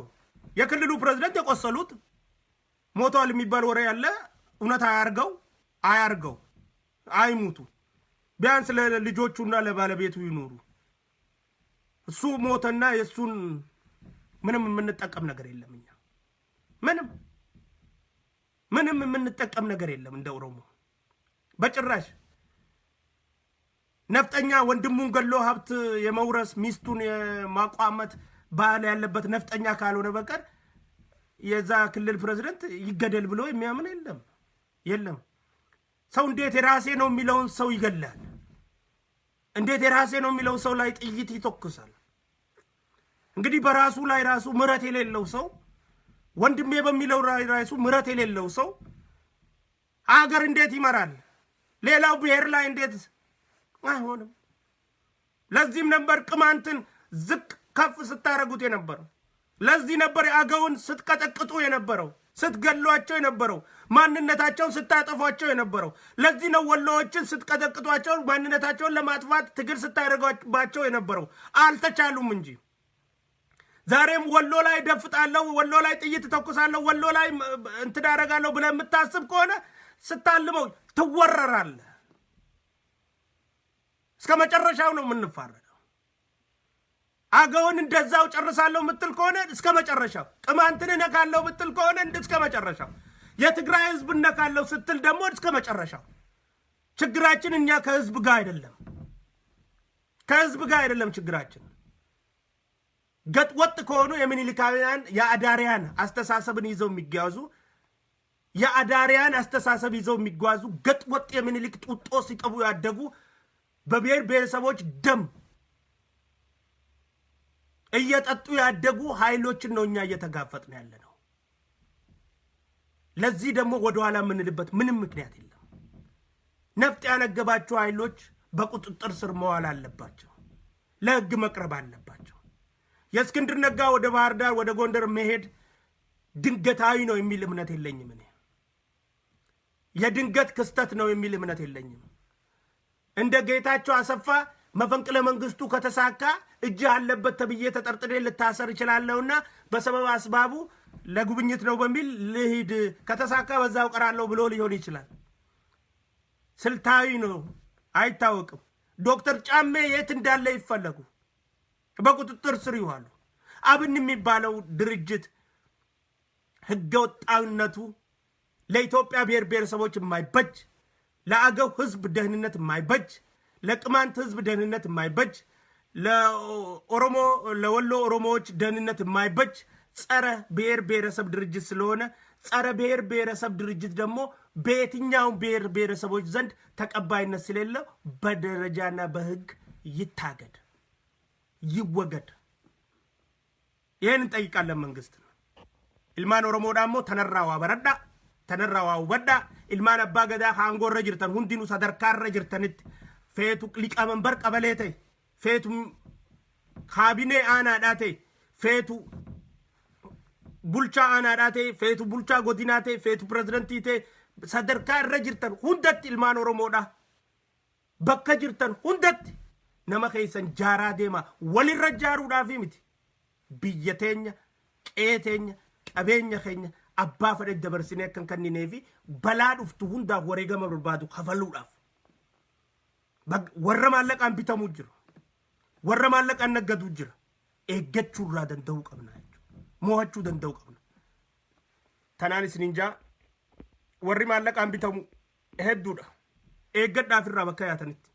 የክልሉ ፕሬዝደንት የቆሰሉት። ሞቷል የሚባል ወሬ ያለ እውነት አያርገው፣ አያርገው፣ አይሙቱ። ቢያንስ ለልጆቹና ለባለቤቱ ይኑሩ። እሱ ሞተና የእሱን ምንም የምንጠቀም ነገር የለም። እኛ ምንም ምንም የምንጠቀም ነገር የለም እንደ ኦሮሞ በጭራሽ። ነፍጠኛ ወንድሙን ገሎ ሀብት የመውረስ፣ ሚስቱን የማቋመት ባህል ያለበት ነፍጠኛ ካልሆነ በቀር የዛ ክልል ፕሬዚደንት ይገደል ብሎ የሚያምን የለም፣ የለም። ሰው እንዴት የራሴ ነው የሚለውን ሰው ይገላል? እንዴት የራሴ ነው የሚለው ሰው ላይ ጥይት ይተኩሳል? እንግዲህ በራሱ ላይ ራሱ ምረት የሌለው ሰው፣ ወንድሜ በሚለው ላይ ራሱ ምረት የሌለው ሰው አገር እንዴት ይመራል? ሌላው ብሔር ላይ እንዴት አይሆንም? ለዚህም ነበር ቅማንትን ዝቅ ከፍ ስታደርጉት የነበረው። ለዚህ ነበር የአገውን ስትቀጠቅጡ የነበረው፣ ስትገሏቸው የነበረው፣ ማንነታቸውን ስታጠፏቸው የነበረው። ለዚህ ነው ወሎዎችን ስትቀጠቅጧቸው፣ ማንነታቸውን ለማጥፋት ትግል ስታደርጓባቸው የነበረው። አልተቻሉም እንጂ ዛሬም ወሎ ላይ ደፍጣለሁ፣ ወሎ ላይ ጥይት ተኩሳለሁ፣ ወሎ ላይ እንትን አደርጋለሁ ብለህ የምታስብ ከሆነ ስታልመው ትወረራለህ። እስከ መጨረሻው ነው የምንፋረደው። አገውን እንደዛው ጨርሳለሁ የምትል ከሆነ እስከ መጨረሻው፣ ቅማንትን እነካለሁ የምትል ከሆነ እስከ መጨረሻው፣ የትግራይ ህዝብ እነካለሁ ስትል ደግሞ እስከ መጨረሻው። ችግራችን እኛ ከህዝብ ጋር አይደለም፣ ከህዝብ ጋር አይደለም ችግራችን። ገጥ ወጥ ከሆኑ የሚኒሊካውያን የአዳሪያን አስተሳሰብን ይዘው የሚጓዙ፣ የአዳሪያን አስተሳሰብ ይዘው የሚጓዙ፣ ገጥ ወጥ የሚኒሊክ ጡጦ ሲጠቡ ያደጉ፣ በብሔር ብሔረሰቦች ደም እየጠጡ ያደጉ ኃይሎችን ነው እኛ እየተጋፈጥን ያለ ነው። ለዚህ ደግሞ ወደኋላ የምንልበት ምንም ምክንያት የለም። ነፍጥ ያነገባቸው ኃይሎች በቁጥጥር ስር መዋል አለባቸው። ለህግ መቅረብ አለባቸው። የእስክንድር ነጋ ወደ ባህር ዳር፣ ወደ ጎንደር መሄድ ድንገታዊ ነው የሚል እምነት የለኝም። እኔ የድንገት ክስተት ነው የሚል እምነት የለኝም። እንደ ጌታቸው አሰፋ መፈንቅለ መንግስቱ ከተሳካ እጅህ አለበት ተብዬ ተጠርጥሬ ልታሰር እችላለሁና በሰበብ አስባቡ ለጉብኝት ነው በሚል ልሂድ፣ ከተሳካ በዛው ቀራለሁ ብሎ ሊሆን ይችላል። ስልታዊ ነው፣ አይታወቅም። ዶክተር ጫሜ የት እንዳለ ይፈለጉ፣ በቁጥጥር ስር ይዋሉ። አብን የሚባለው ድርጅት ህገወጣዊነቱ ለኢትዮጵያ ብሔር ብሔረሰቦች የማይበጅ፣ ለአገው ህዝብ ደህንነት የማይበጅ፣ ለቅማንት ህዝብ ደህንነት የማይበጅ፣ ለኦሮሞ፣ ለወሎ ኦሮሞዎች ደህንነት የማይበጅ ጸረ ብሔር ብሔረሰብ ድርጅት ስለሆነ፣ ጸረ ብሔር ብሔረሰብ ድርጅት ደግሞ በየትኛውም ብሔር ብሔረሰቦች ዘንድ ተቀባይነት ስለሌለው በደረጃና በህግ ይታገድ፣ ይወገድ። ይህን እንጠይቃለን መንግስት። Ilmaan Oromoodhaa immoo tanarraa waa baradhaa, tanarraa waa hubadhaa. Ilmaan abbaa gadaa aangoorra jirtan hundinuu, sadarkaarra jirtanitti, feetu liqamanbar qabalee ta'e, feetu kaabinee aanaadhaa ta'e, feetu bulchaa aanaadhaa ta'e, feetu bulchaa godinaa ta'e, feetu pirezidantii ta'e, sadarkaa irra jirtan hundatti, ilmaan Oromoodhaa bakka jirtan hundatti nama keessan jaaraa deema. Walirra jaaruudhaafi miti, biyya teenya, qe'ee teenya, qabeenya keenya abbaa fedhe dabarsinee akkan kenninee fi balaa dhuftu hundaaf wareegama barbaadu kafaluudhaaf. Warra maallaqaan bitamuu jira. Warra maallaqaan naggaduu jira. Eeggachuu irraa danda'uu qabna jechuudha. Mo'achuu danda'uu qabna. Tanaan isinin jaa, warri maallaqaan bitamu hedduudha. Eeggadhaaf irraa bakka yaatanitti.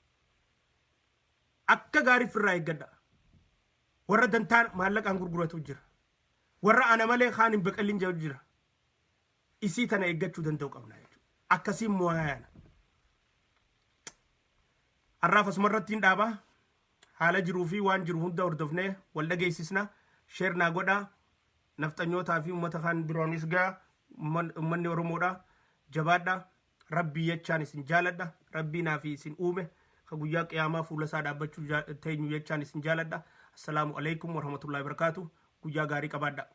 Akka gaariif irraa eeggadhaa. Warra dantaa maallaqaan gurguratu jira. Warra ana malee kaan hin baqallin jedhu jira. Isii tana eeggachuu danda'uu qabna jechuudha. Akkasiin mo'aa yaana. Har'aaf asuma irratti hin dhaabaa. Haala jiruu fi waan jiru hunda hordofnee wal dhageessisna. Share naa godhaa. Nafxanyootaa fi uummata kaan biroonis gaa, uummanni Oromoodha. Jabaadha. Rabbii jechaan isin jaaladha. Rabbii naa fi isin uume. Ka guyyaa qiyaamaa fuula isaa dhaabbachuu teenyu jechaan isin jaaladha. Assalaamu alaikum warahmatullahi wabarakaatu. Guyyaa gaarii qabaadha.